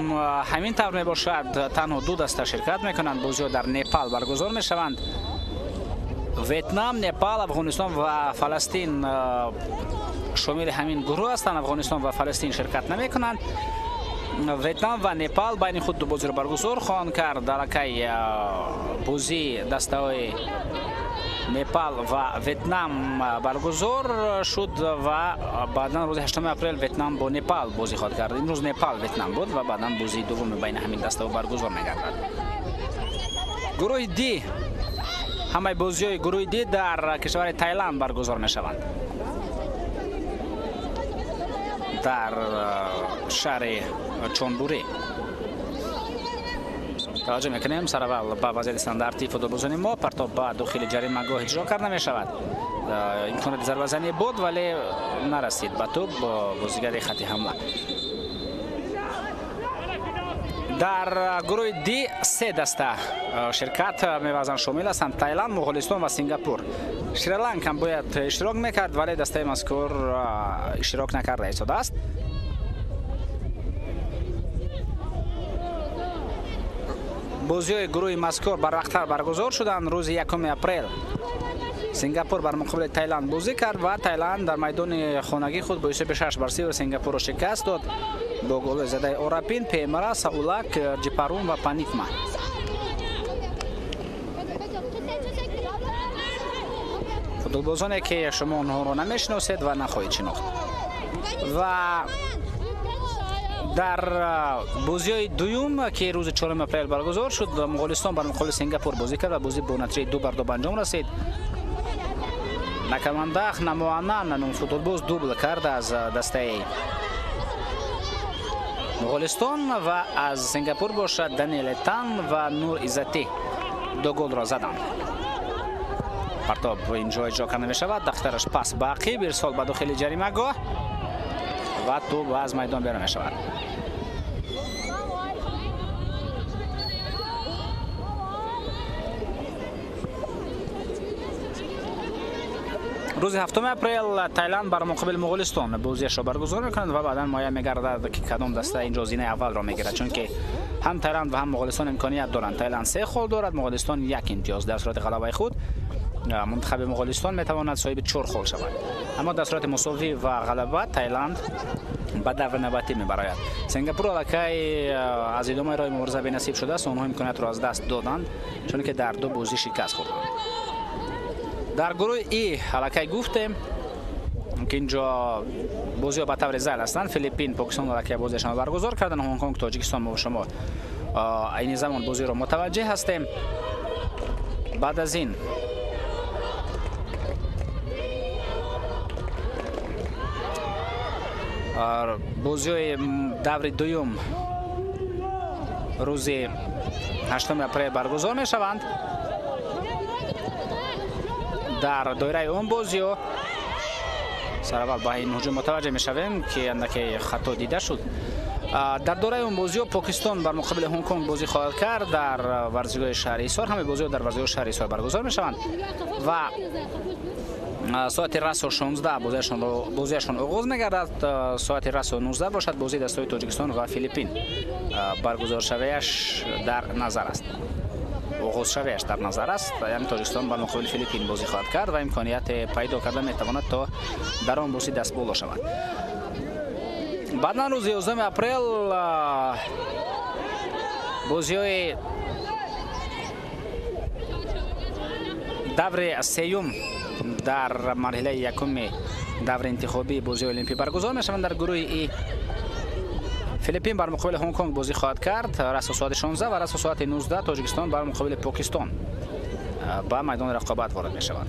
ҳамин тавр мебошад. Танҳо ду даста ширкат мекунанд. Бозиҳо дар Непал баргузор мешаванд. Ветнам, Непал, Афғонистон ва Фаластин шомили ҳамин гурӯҳ ҳастанд. Афғонистон ва Фаластин ширкат намекунанд. Ветнам ва Непал байни худ ду бозиро баргузор хоҳанд кард. Аллакай бозии дастаҳои Непал ва Ветнам баргузор шуд ва баъдан рӯзи 8 апрел Ветнам бо Непал бозӣ хоҳад кард. Имрӯз Непал Ветнам буд ва баъдан бозии дуввуми байни ҳамин дастаҳо баргузор мегардад. Гурӯҳи Д, ҳамаи бозиҳои гурӯҳи Д дар кишвари Тайланд баргузор мешаванд. Дар шаҳри Чонбурӣ. Таваҷҷӯҳ мекунем сараввал ба вазъияти стандартии футболбозони мо. Партоб ба дохили ҷаримагоҳ иҷро карда мешавад. Имконоти зарбазанӣ буд, вале нарасид ба тӯб бо бозигари хати ҳамла. Дар гурӯҳи Д се даста ширкат меварзанд, шомил ҳастанд: Тайланд, Моғолистон ва Сингапур. Шри-Ланк ҳам бояд иштирок мекард, вале дастаи мазкур иштирок накарда истодааст. Бозиҳои гурӯҳи мазкур барвақттар баргузор шуданд. Рӯзи 1 апрел Сингапур бар муқобили Таиланд бозӣ кард ва Таиланд дар майдони хонагии худ бо ҳисоби 6-0 Сингапурро шикаст дод бо голҳои задаи Орапин, Пемра, Саулак, Ҷипарун ва Панитма. Футболбозоне ки шумо онҳоро намешиносед ва нахоҳед шинохт. Ва дар бозиҳои дуюм ки рӯзи 4 апрел баргузор шуд, Моғолистон бар муқобили Сингапур бозӣ кард ва бозӣ бо натиҷаи 2-2 ба анҷом расид. Накамандах Намуанан ном футболбоз дубл кард аз дастаи Моғолистон ва аз Сингапур бошад Даниэл Тан ва Нур Иззатӣ ду голро заданд. Партоб инҷо иҷро карда мешавад, дахтараш пас ба ақиб, ирсол ба дохили ҷаримагоҳ ва тӯб аз майдон берун мешавад. Рӯзи 7 апрел Таиланд бар муқобили Моғолистон бозиашро баргузор мекунад ва баъдан муайян мегардад ки кадом даста инҷо зинаи аввалро мегирад, чунки ҳам Таиланд ва ҳам Моғолистон имконият доранд. Таиланд 3 хол дорад, Моғолистон 1 имтиёз. Дар сурати ғалабаи худ мунтахаби Моғолистон метавонад соҳиби 4 хол шавад, аммо дар сурати мусовӣ ва ғалаба Таиланд ба даври навбатӣ мебарояд. Сингапур аллакай аз идомаи роҳи мубориза бенасиб шудааст, онҳо имкониятро аз даст доданд, чунки дар ду бозӣ шикаст хӯрданд. Дар гурӯҳи И аллакай гуфтем ки инҷо бозиҳо ба таври зайл ҳастанд. Филиппин, Покистон аллакай бозиашонро баргузор карданд. Ҳонконг, Тоҷикистон мо шумо айни замон бозиро мутаваҷҷеҳ ҳастем. Баъд аз ин бозиҳои даври дуюм рӯзи 8 апрел баргузор мешаванд. Дар доираи он бозиҳо сараввал ба ин ҳуҷум мутаваҷҷеҳ мешавем ки андаке хато дида шуд. Дар доираи он бозиҳо Покистон бар муқобили Ҳонконг бозӣ хоҳад кард дар варзишгоҳи шаҳри Ҳисор. Ҳамаи бозиҳо дар варзишгоҳи шаҳри Ҳисор баргузор мешаванд ва соати расо 16 бозиашон оғоз мегардад. Соати расо 19 бошад бозии дастаҳои Тоҷикистон ва Филиппин баргузоршавиаш дар назар аст. Оғозшавиаш дар назар аст, яъне Тоҷикистон бар муқобили Филиппин бозӣ хоҳад кард ва имконият пайдо карда метавонад то дар он бозӣ дастболо шавад. Баъдан рӯзи 11 апрел бозиҳои даври сеюм дар марҳилаи якуми даври интихобии бозиҳои олимпӣ баргузор мешаванд. Дар гурӯҳи И Филиппин бар муқобили Ҳонконг бозӣ хоҳад кард расо соати 16 ва расо соати 19 Тоҷикистон бар муқобили Покистон ба майдони рақобат ворид мешавад.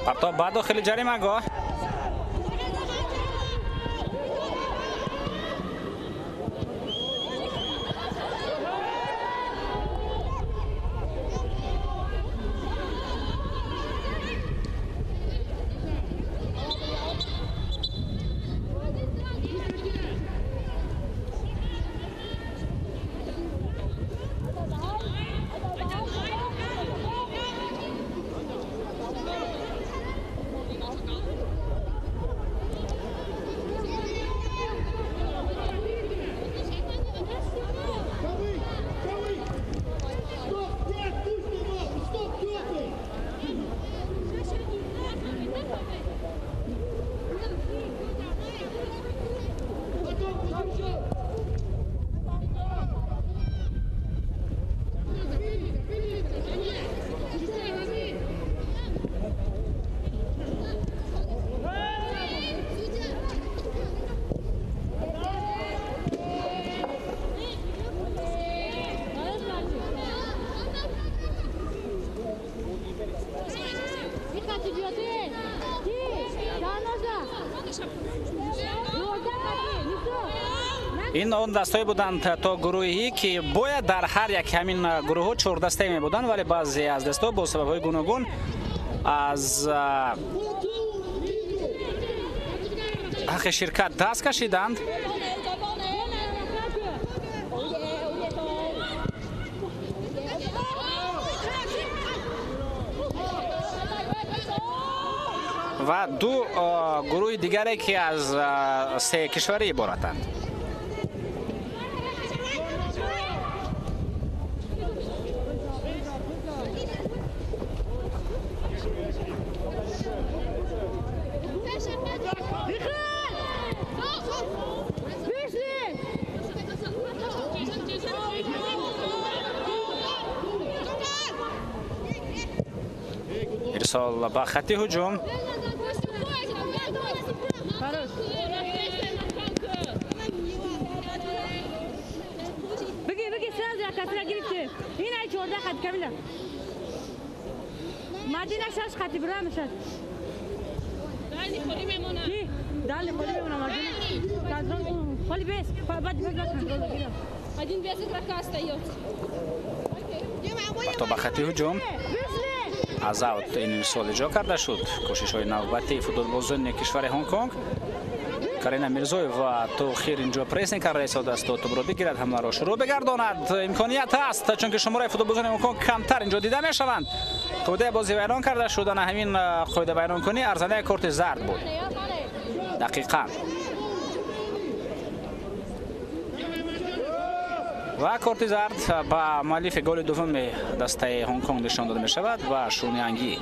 Партоб ба дохили ҷаримагоҳ. Ин он дастҳое буданд то гурӯҳӣ, ки бояд дар ҳар як ҳамин гурӯҳҳо 4 дастае мебуданд, вале баъзе аз дастҳо бо сабабҳои гуногун аз ҳаққи ширкат даст кашиданд. Ва ду гурӯҳи дигаре, ки аз се кишварӣ иборатанд. Ирсол ба хати ҳуҷум. Мадина 6 хати бирам 6. Дали холи мемона. Дали холи мемона Мадина. Контрол холи без. Баъд контрол гирам. Один без игрока остается. То ба хати ҳуҷум. Аз аут ин ирсол иҷро карда шуд. Кӯшишҳои навбатии футболбозони кишвари Ҳонконг. Карина Мирзоева то охир инҷо прессинг карда истодааст, то тӯбро бигирад, ҳамларо шурӯъ бигардонад. Имконият ҳаст, чунки шумораи футболбозони Ҳонконг камтар инҷо дида мешаванд. Қоидаи бозӣ вайрон карда шуд. Ана ҳамин қоида вайронкунӣ арзандаи корти зард буд. Дақиқан. Ва корти зард ба муаллифи голи дуввуми дастаи Ҳонконг нишон дода мешавад ва Шуниангӣ.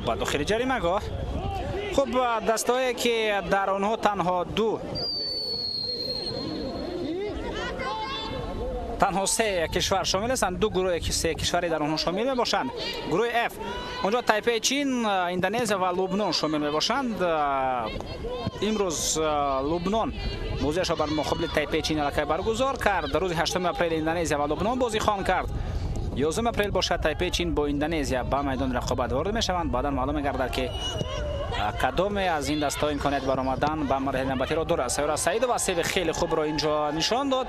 Ба дохили ҷаримагоҳ. Хуб, дастҳое, ки дар онҳо танҳо се кишвар шомил ҳастанд, ду гурӯҳе, ки се кишваре дар онҳо шомил мебошанд. Гурӯҳи F, онҷо Тайпеи Чин, Индонезия ва Лубнон шомил мебошанд. Имрӯз Лубнон бозиашро бар муқобили Тайпеи Чин аллакай баргузор кард. Рӯзи 8 апрел Индонезия ва Лубнон бозӣ хоҳанд кард. 11 апрел бошад Тайпеи Чин бо Индонезия ба майдони рақобат ворид мешаванд. Баъдан маълум мегардад, ки кадоме аз ин дастҳо имконият баромадан ба марҳилаи навбатиро дорад. Сайёра Саидова севи хеле хубро инҷо нишон дод.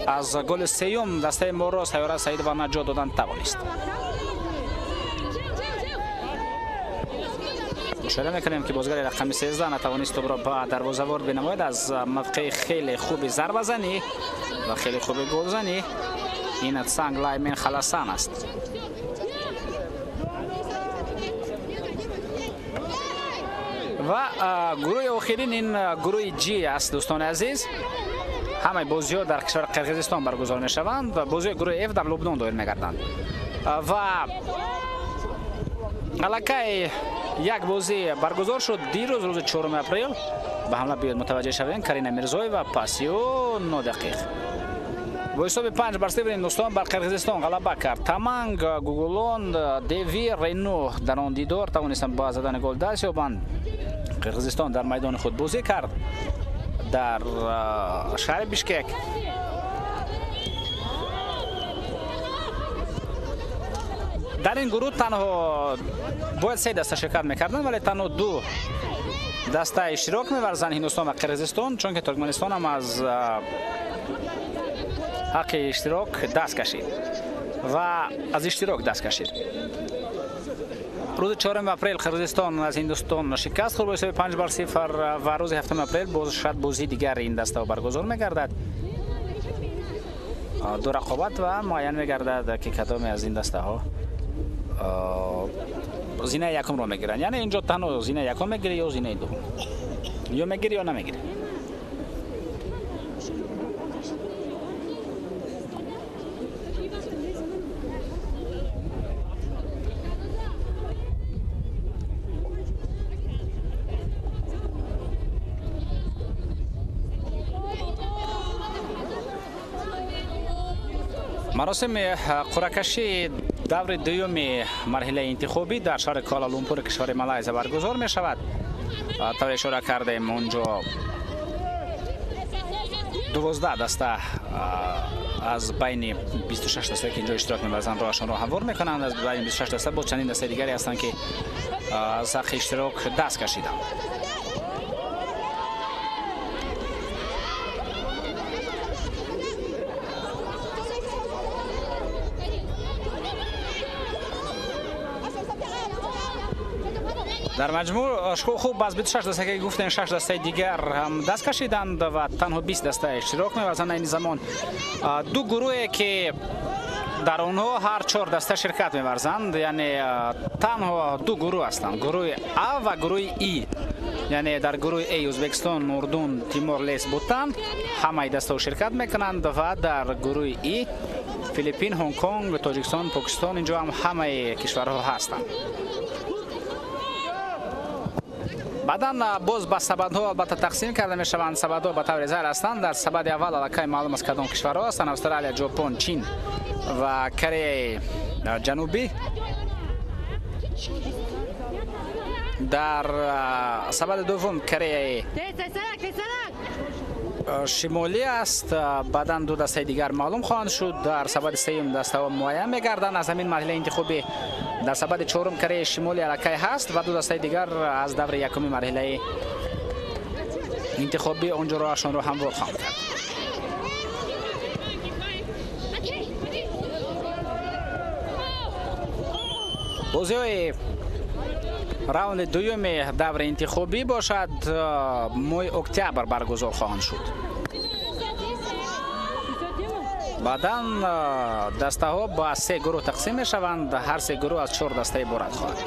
Аз голи сеюм дастаи моро Сайёра Саидова наҷот додан тавонист. Мушоҳида мекунем, ки бозигари рақами 13 натавонист тӯбро ба дарвоза ворид бинамояд. Аз мавқеи хеле хуби зарбазанӣ ва хеле хуби голзанӣ ин Цанг Лаймен Халасан аст. Ва гурӯҳи охирин ин гурӯҳи G аст, дӯстони азиз. Ҳамаи бозиҳо дар кишвари Қирғизистон баргузор мешаванд ва бозиҳои гурӯҳи F дар Лубнон доир мегарданд. Ва аллакай як бозӣ баргузор шуд дирӯз, рӯзи 4 апрел. Ба ҳамла биёд мутаваҷҷеҳ шавем. Карина Мирзоева пасиё нодақиқ. Бо ҳисоби 5-0 Ҳиндустон бар Қирғизистон ғалаба кард. Таманг, Гугулон, Деви, Рену дар он дидор тавонистанд ба задани гол даст ёбанд. Қирғизистон дар майдони худ бозӣ кард дар шаҳри Бишкек. Дар ин гурӯҳ танҳо бояд се даста ширкат мекарданд, вале танҳо ду даста иштирок меварзанд, Ҳиндустон ва Қирғизистон, чунки Туркманистон ҳам аз ҳаққи иштирок даст кашид ва аз иштирок даст кашид. Рӯзи 4 апрел Қирғизистон аз Ҳиндустон шикаст хӯрд бо ҳисоби 5-0 ва рӯзи 7 апрел боз шояд бозии дигари ин дастаҳо баргузор мегардад. Ду рақобат ва муайян мегардад, ки кадоме аз ин дастаҳо зинаи якумро мегиранд. Яъне инҷо танҳо зинаи якум мегирӣ ё зинаи дуввум, ё мегирӣ ё намегирӣ. Маросими қуръакашии даври дуюми марҳилаи интихобӣ дар шаҳри Куала-Лумпури кишвари Малайзия баргузор мешавад. Тавре ишора кардем, онҷо 12 даста аз байни 26 дастае ки инҷо иштирок меварзанд роҳашонро ҳамвор мекунанд. Аз байни 26 даста боз чандин дастаи дигаре ҳастанд, ки аз ҳаққи иштирок даст кашиданд. Дар маҷмӯъ хуб аз 26 даста ки гуфтем, 6 дастаи дигар ҳам даст кашиданд ва танҳо 20 даста иштирок меварзанд. Айни замон ду гурӯҳе ки дар онҳо ҳар 4 даста ширкат меварзанд, яъне танҳо ду гурӯҳ ҳастанд: гурӯҳи А ва гурӯҳи И. Яъне дар гурӯҳи А Ӯзбекистон, Урдун, Тимор Лест, Бутан ҳамаи дастаҳо ширкат мекунанд ва дар гурӯҳи И Филиппин, Ҳонконг, Тоҷикистон, Покистон, инҷо ҳам ҳамаи кишварҳо ҳастанд. Баъдан боз ба сабадҳо албатта тақсим карда мешаванд. Сабадҳо ба таври зайр ҳастанд. Дар сабади аввал аллакай маълум аст кадом кишварҳо ҳастанд: Австралия, Ҷопон, Чин ва Кореяи Ҷанубӣ. Дар сабади дуввум Кореяи Шимолӣ аст. Баъдан ду дастаи дигар маълум хоҳанд шуд. Дар сабади сеюм дастаҳо муайян мегарданд. Аз ҳамин марҳилаи интихобӣ дар сабади чорум Кореяи Шимолӣ аллакай ҳаст ва ду дастаи дигар аз даври якуми марҳилаи интихобӣ онҷо роҳашонро ҳамвор хоҳанд кард. Бозиҳои раунди дуюми даври интихобӣ бошад моҳи октябр баргузор хоҳанд шуд. Баъдан дастаҳо ба се гурӯҳ тақсим мешаванд. Ҳар се гурӯҳ аз 4 даста иборат хоҳад.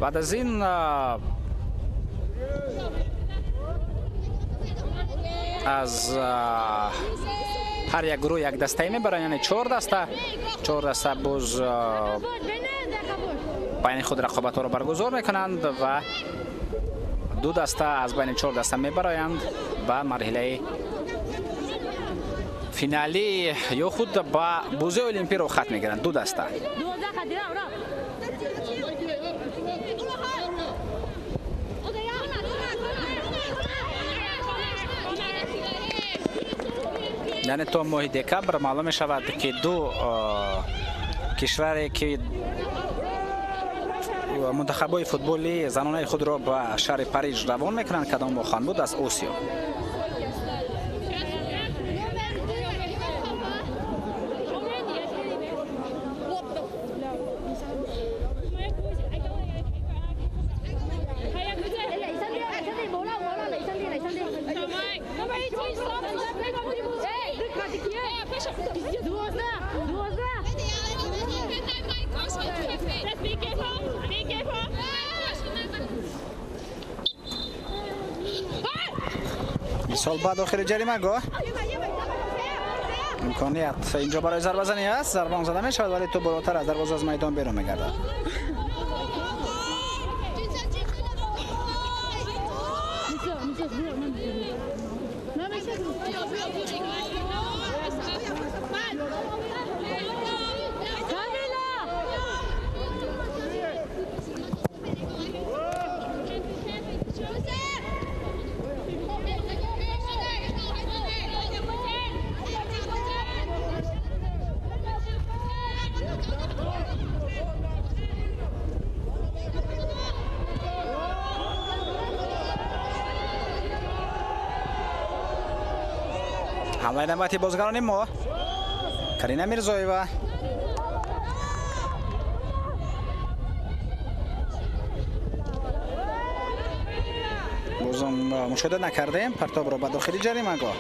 Баъд аз ин аз ҳар як гурӯҳ як дастае мебаранд, яъне 4 даста. 4 даста боз байни худ рақобатҳоро баргузор мекунанд ва ду даста аз байни 4 даста мебароянд ба марҳилаи финалӣ ё худ ба бозии олимпӣ рохат мегиранд ду даста. Яъне то моҳи декабр маълум мешавад, ки ду кишваре ки мунтахабҳои футболи занонаи худро ба шаҳри Париж равон мекунанд, кадом хоҳанд буд аз Осиё. Мисол ба дохили ҷаримагоҳ имконият инҷо барои зарбазанӣ аст. Зарба зада мешавад, вале тӯп болотар аз дарвоза аз майдон берун мегардад. ҳамлаи навбати бозигарони мо Карина Мирзоева. Бозам мушоҳида накардем партобро ба дохили ҷаримагоҳ.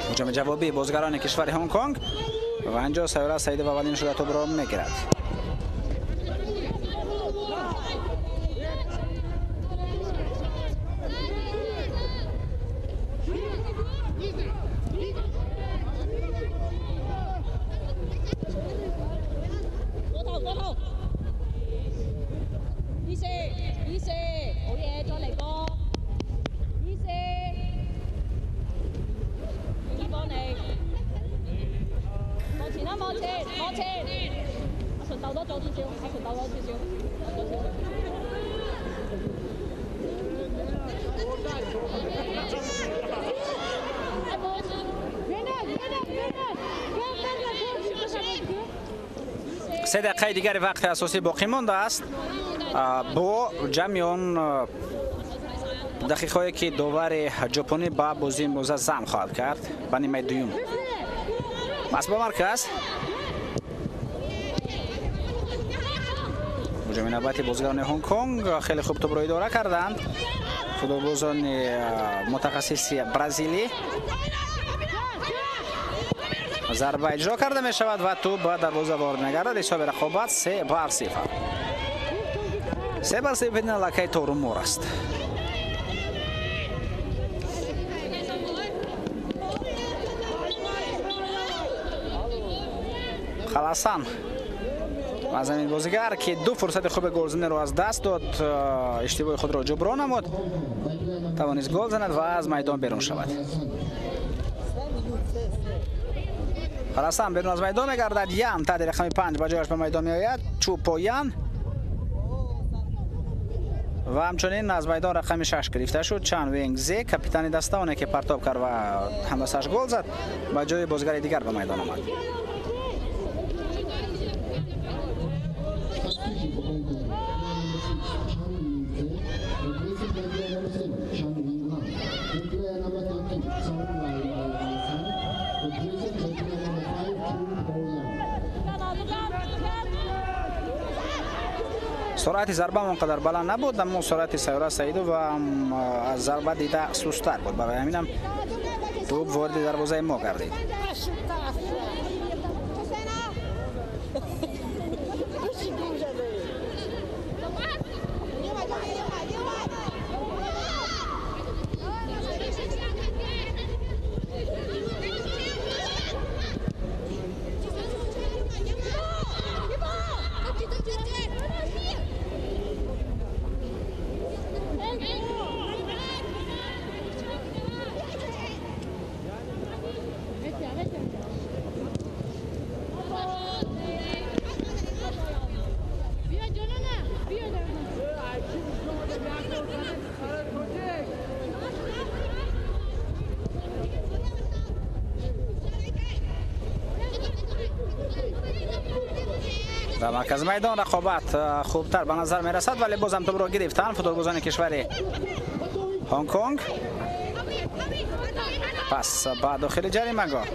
ҳуҷуми ҷавобии бозигарони кишвари Ҳонконг ва инҷо Сайёра Саидова аввалин шуда тӯбро мегирад. Се дақиқаи дигари вақти асосӣ боқӣ мондааст бо ҷамъи он дақиқаҳое ки довари ҷопонӣ ба бозии имрӯза зам хоҳад кард ба нимаи дуюм. Пас ба марказ ҳуҷуми навбати бозигарони Ҳонконг хеле хуб тӯбро идора карданд. Футболбозони мутахассиси бразилӣ зарба иҷро карда мешавад ва тӯб ба дарвоза ворид мегардад. Ҳисоби рақобат 3-0. 3-0 ин аллакай торумор аст. Халасан аз ҳамин бозигар ки ду фурсати хуби голзаниро аз даст дод, иштибоҳи худро ҷуброн намуд, тавонист гол занад ва аз майдон берун шавад. Халасан берун аз майдон мегардад. Ян таҳти рақами 5 ба ҷояш ба майдон меояд. Чупо Ян ва ҳамчунин аз майдон рақами 6 гирифта шуд. Чан Венгзе, капитани даста, оне ки партоб кард ва ҳамдасташ гол зад, ба ҷои бозигари дигар ба майдон омад. Суръати зарба он қадар баланд набуд, аммо суръати Сайёра Саидова аз зарба дида сусттар буд. Барои ҳаминам тӯб вориди дарвозаи мо гардид. Дар маркази майдон рақобат хубтар ба назар мерасад, вале бозам тӯбро гирифтанд футболбозони кишвари Ҳонконг. Пас ба дохили ҷаримагоҳ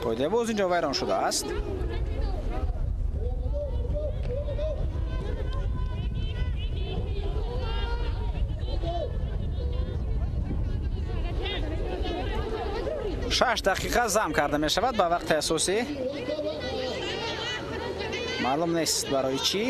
қоидаи боз инҷо вайрон шудааст. Шаш дақиқа зам карда мешавад ба вақти асосӣ. Маълум нест барои чӣ.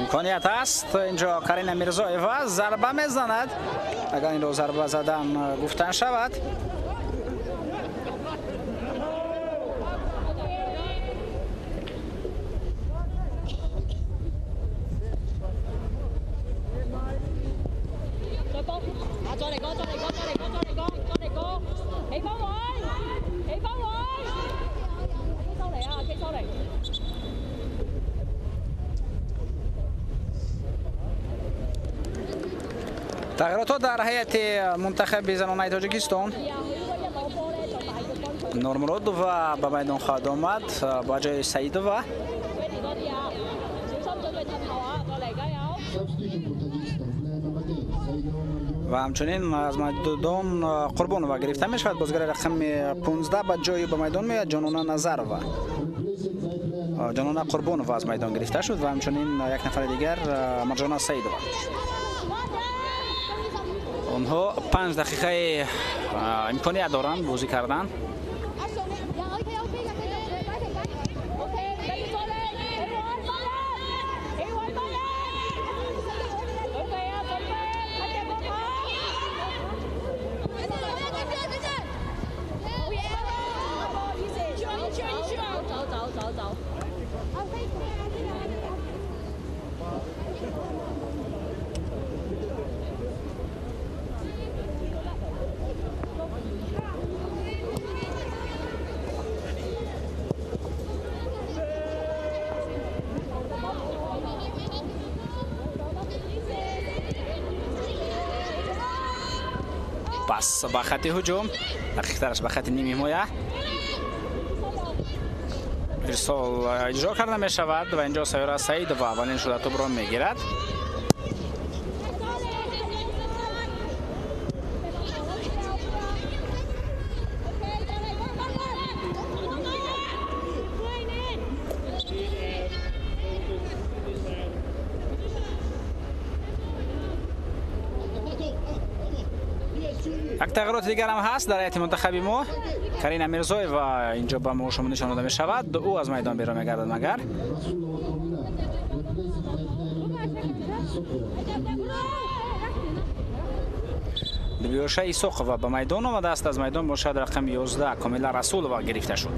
Имконият аст инҷо Карина Мирзоева зарба мезанад. Агар инро зарба задан гуфтан шавад. Тағйиротҳо дар ҳайати мунтахаби занонаи Тоҷикистон. Нурмуродова ба майдон хоҳад омад ба ҷои Саидова. Ва ҳамчунин аз майдон Қурбонова гирифта мешавад. Бозигари рақами 15 ба ҷои ба майдон меояд Ҷонона Назарова. Ҷонона Қурбонова аз майдон гирифта шуд ва ҳамчунин як нафари дигар Марҷона Саидова. Онҳо 5 дақиқаи имконият доранд бозӣ кардан. Пас ба хати ҳуҷум, дақиқтараш ба хати ними ҳимоя ирсол иҷро карда мешавад ва инҷо Сайёра Саидова аввалин шуда тӯбро мегирад. Як тағйироти дигар ҳам ҳаст дар ҳайати мунтахаби мо. Карина Мирзоева инҷо ба мо шумо нишон дода мешавад. Ӯ аз майдон берун мегардад магар. Бибиёша Исоқова ба майдон омадааст. Аз майдон бошад рақами 11 Комила Расулова гирифта шуд.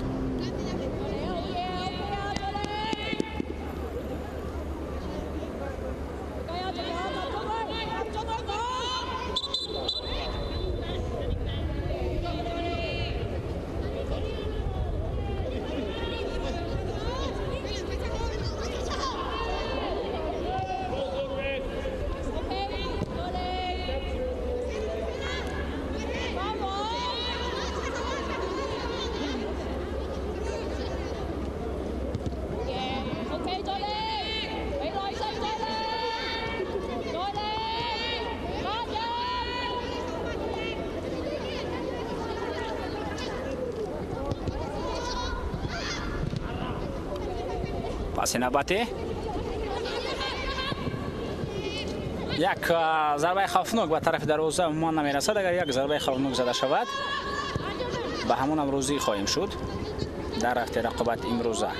Паси навбатӣ як зарбаи хавфнок ба тарафи дарвоза умуман намерасад. Агар як зарбаи хавфнок зада шавад, ба ҳамон ҳам рӯзӣ хоҳем шуд дар рафти рақобат имрӯза.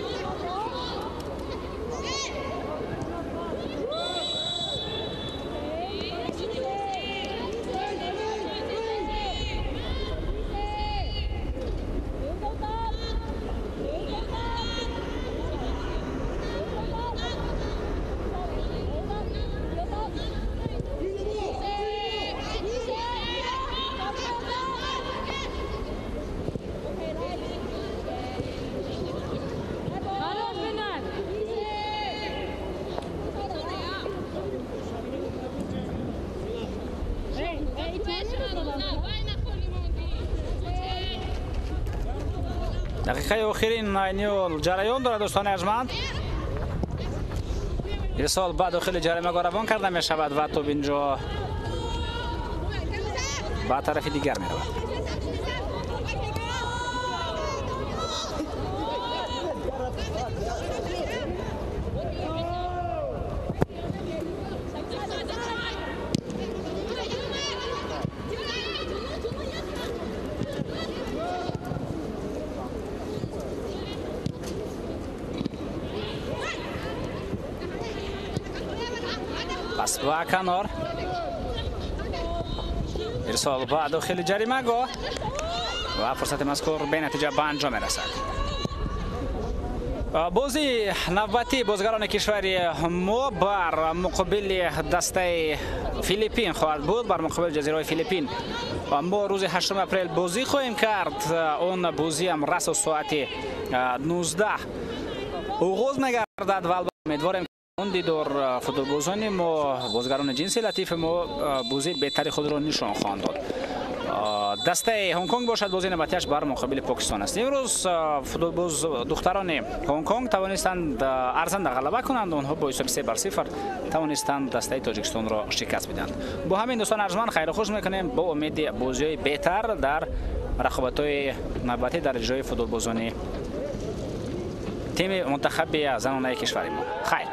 Дақиқаи охирин ҷараён дорад дӯстони арҷманд. Ирсол ба дохили ҷаримагоҳ равон карда мешавад ва тӯб инҷо ба тарафи дигар меравад. Пас ба канор ирсол ба дохили ҷаримагоҳ ва фурсати мазкур бенатиҷа ба анҷом мерасад. Бозии навбатии бозигарони кишвари мо бар муқобили дастаи Филиппин хоҳад буд, бар муқобили ҷазираҳои Филиппин. Мо рӯзи 8 апрел бозӣ хоҳем кард. Он бозиам расо соати 19 оғоз мегардад ва умедворем он дидор футболбозони мо, бозигарони ҷинси латифи мо бозии беҳтари худро нишон хоҳанд дод. Дастаи Ҳонгконг бошад бозии навбатиаш бар муқобили Покистон аст. Имрӯз футболбоз духтарони Ҳонгконг тавонистанд арзанда ғалаба кунанд. Онҳо бо ҳисоби 3-0 тавонистанд дастаи Тоҷикистонро шикаст бидиҳанд. Бо ҳамин дӯстон арҷманд хайру хуш мекунем бо умеди бозиҳои беҳтар дар рақобатҳои навбатӣ дар иҷрои футболбозони тими мунтахаби занонаи кишвари мо. Хайр.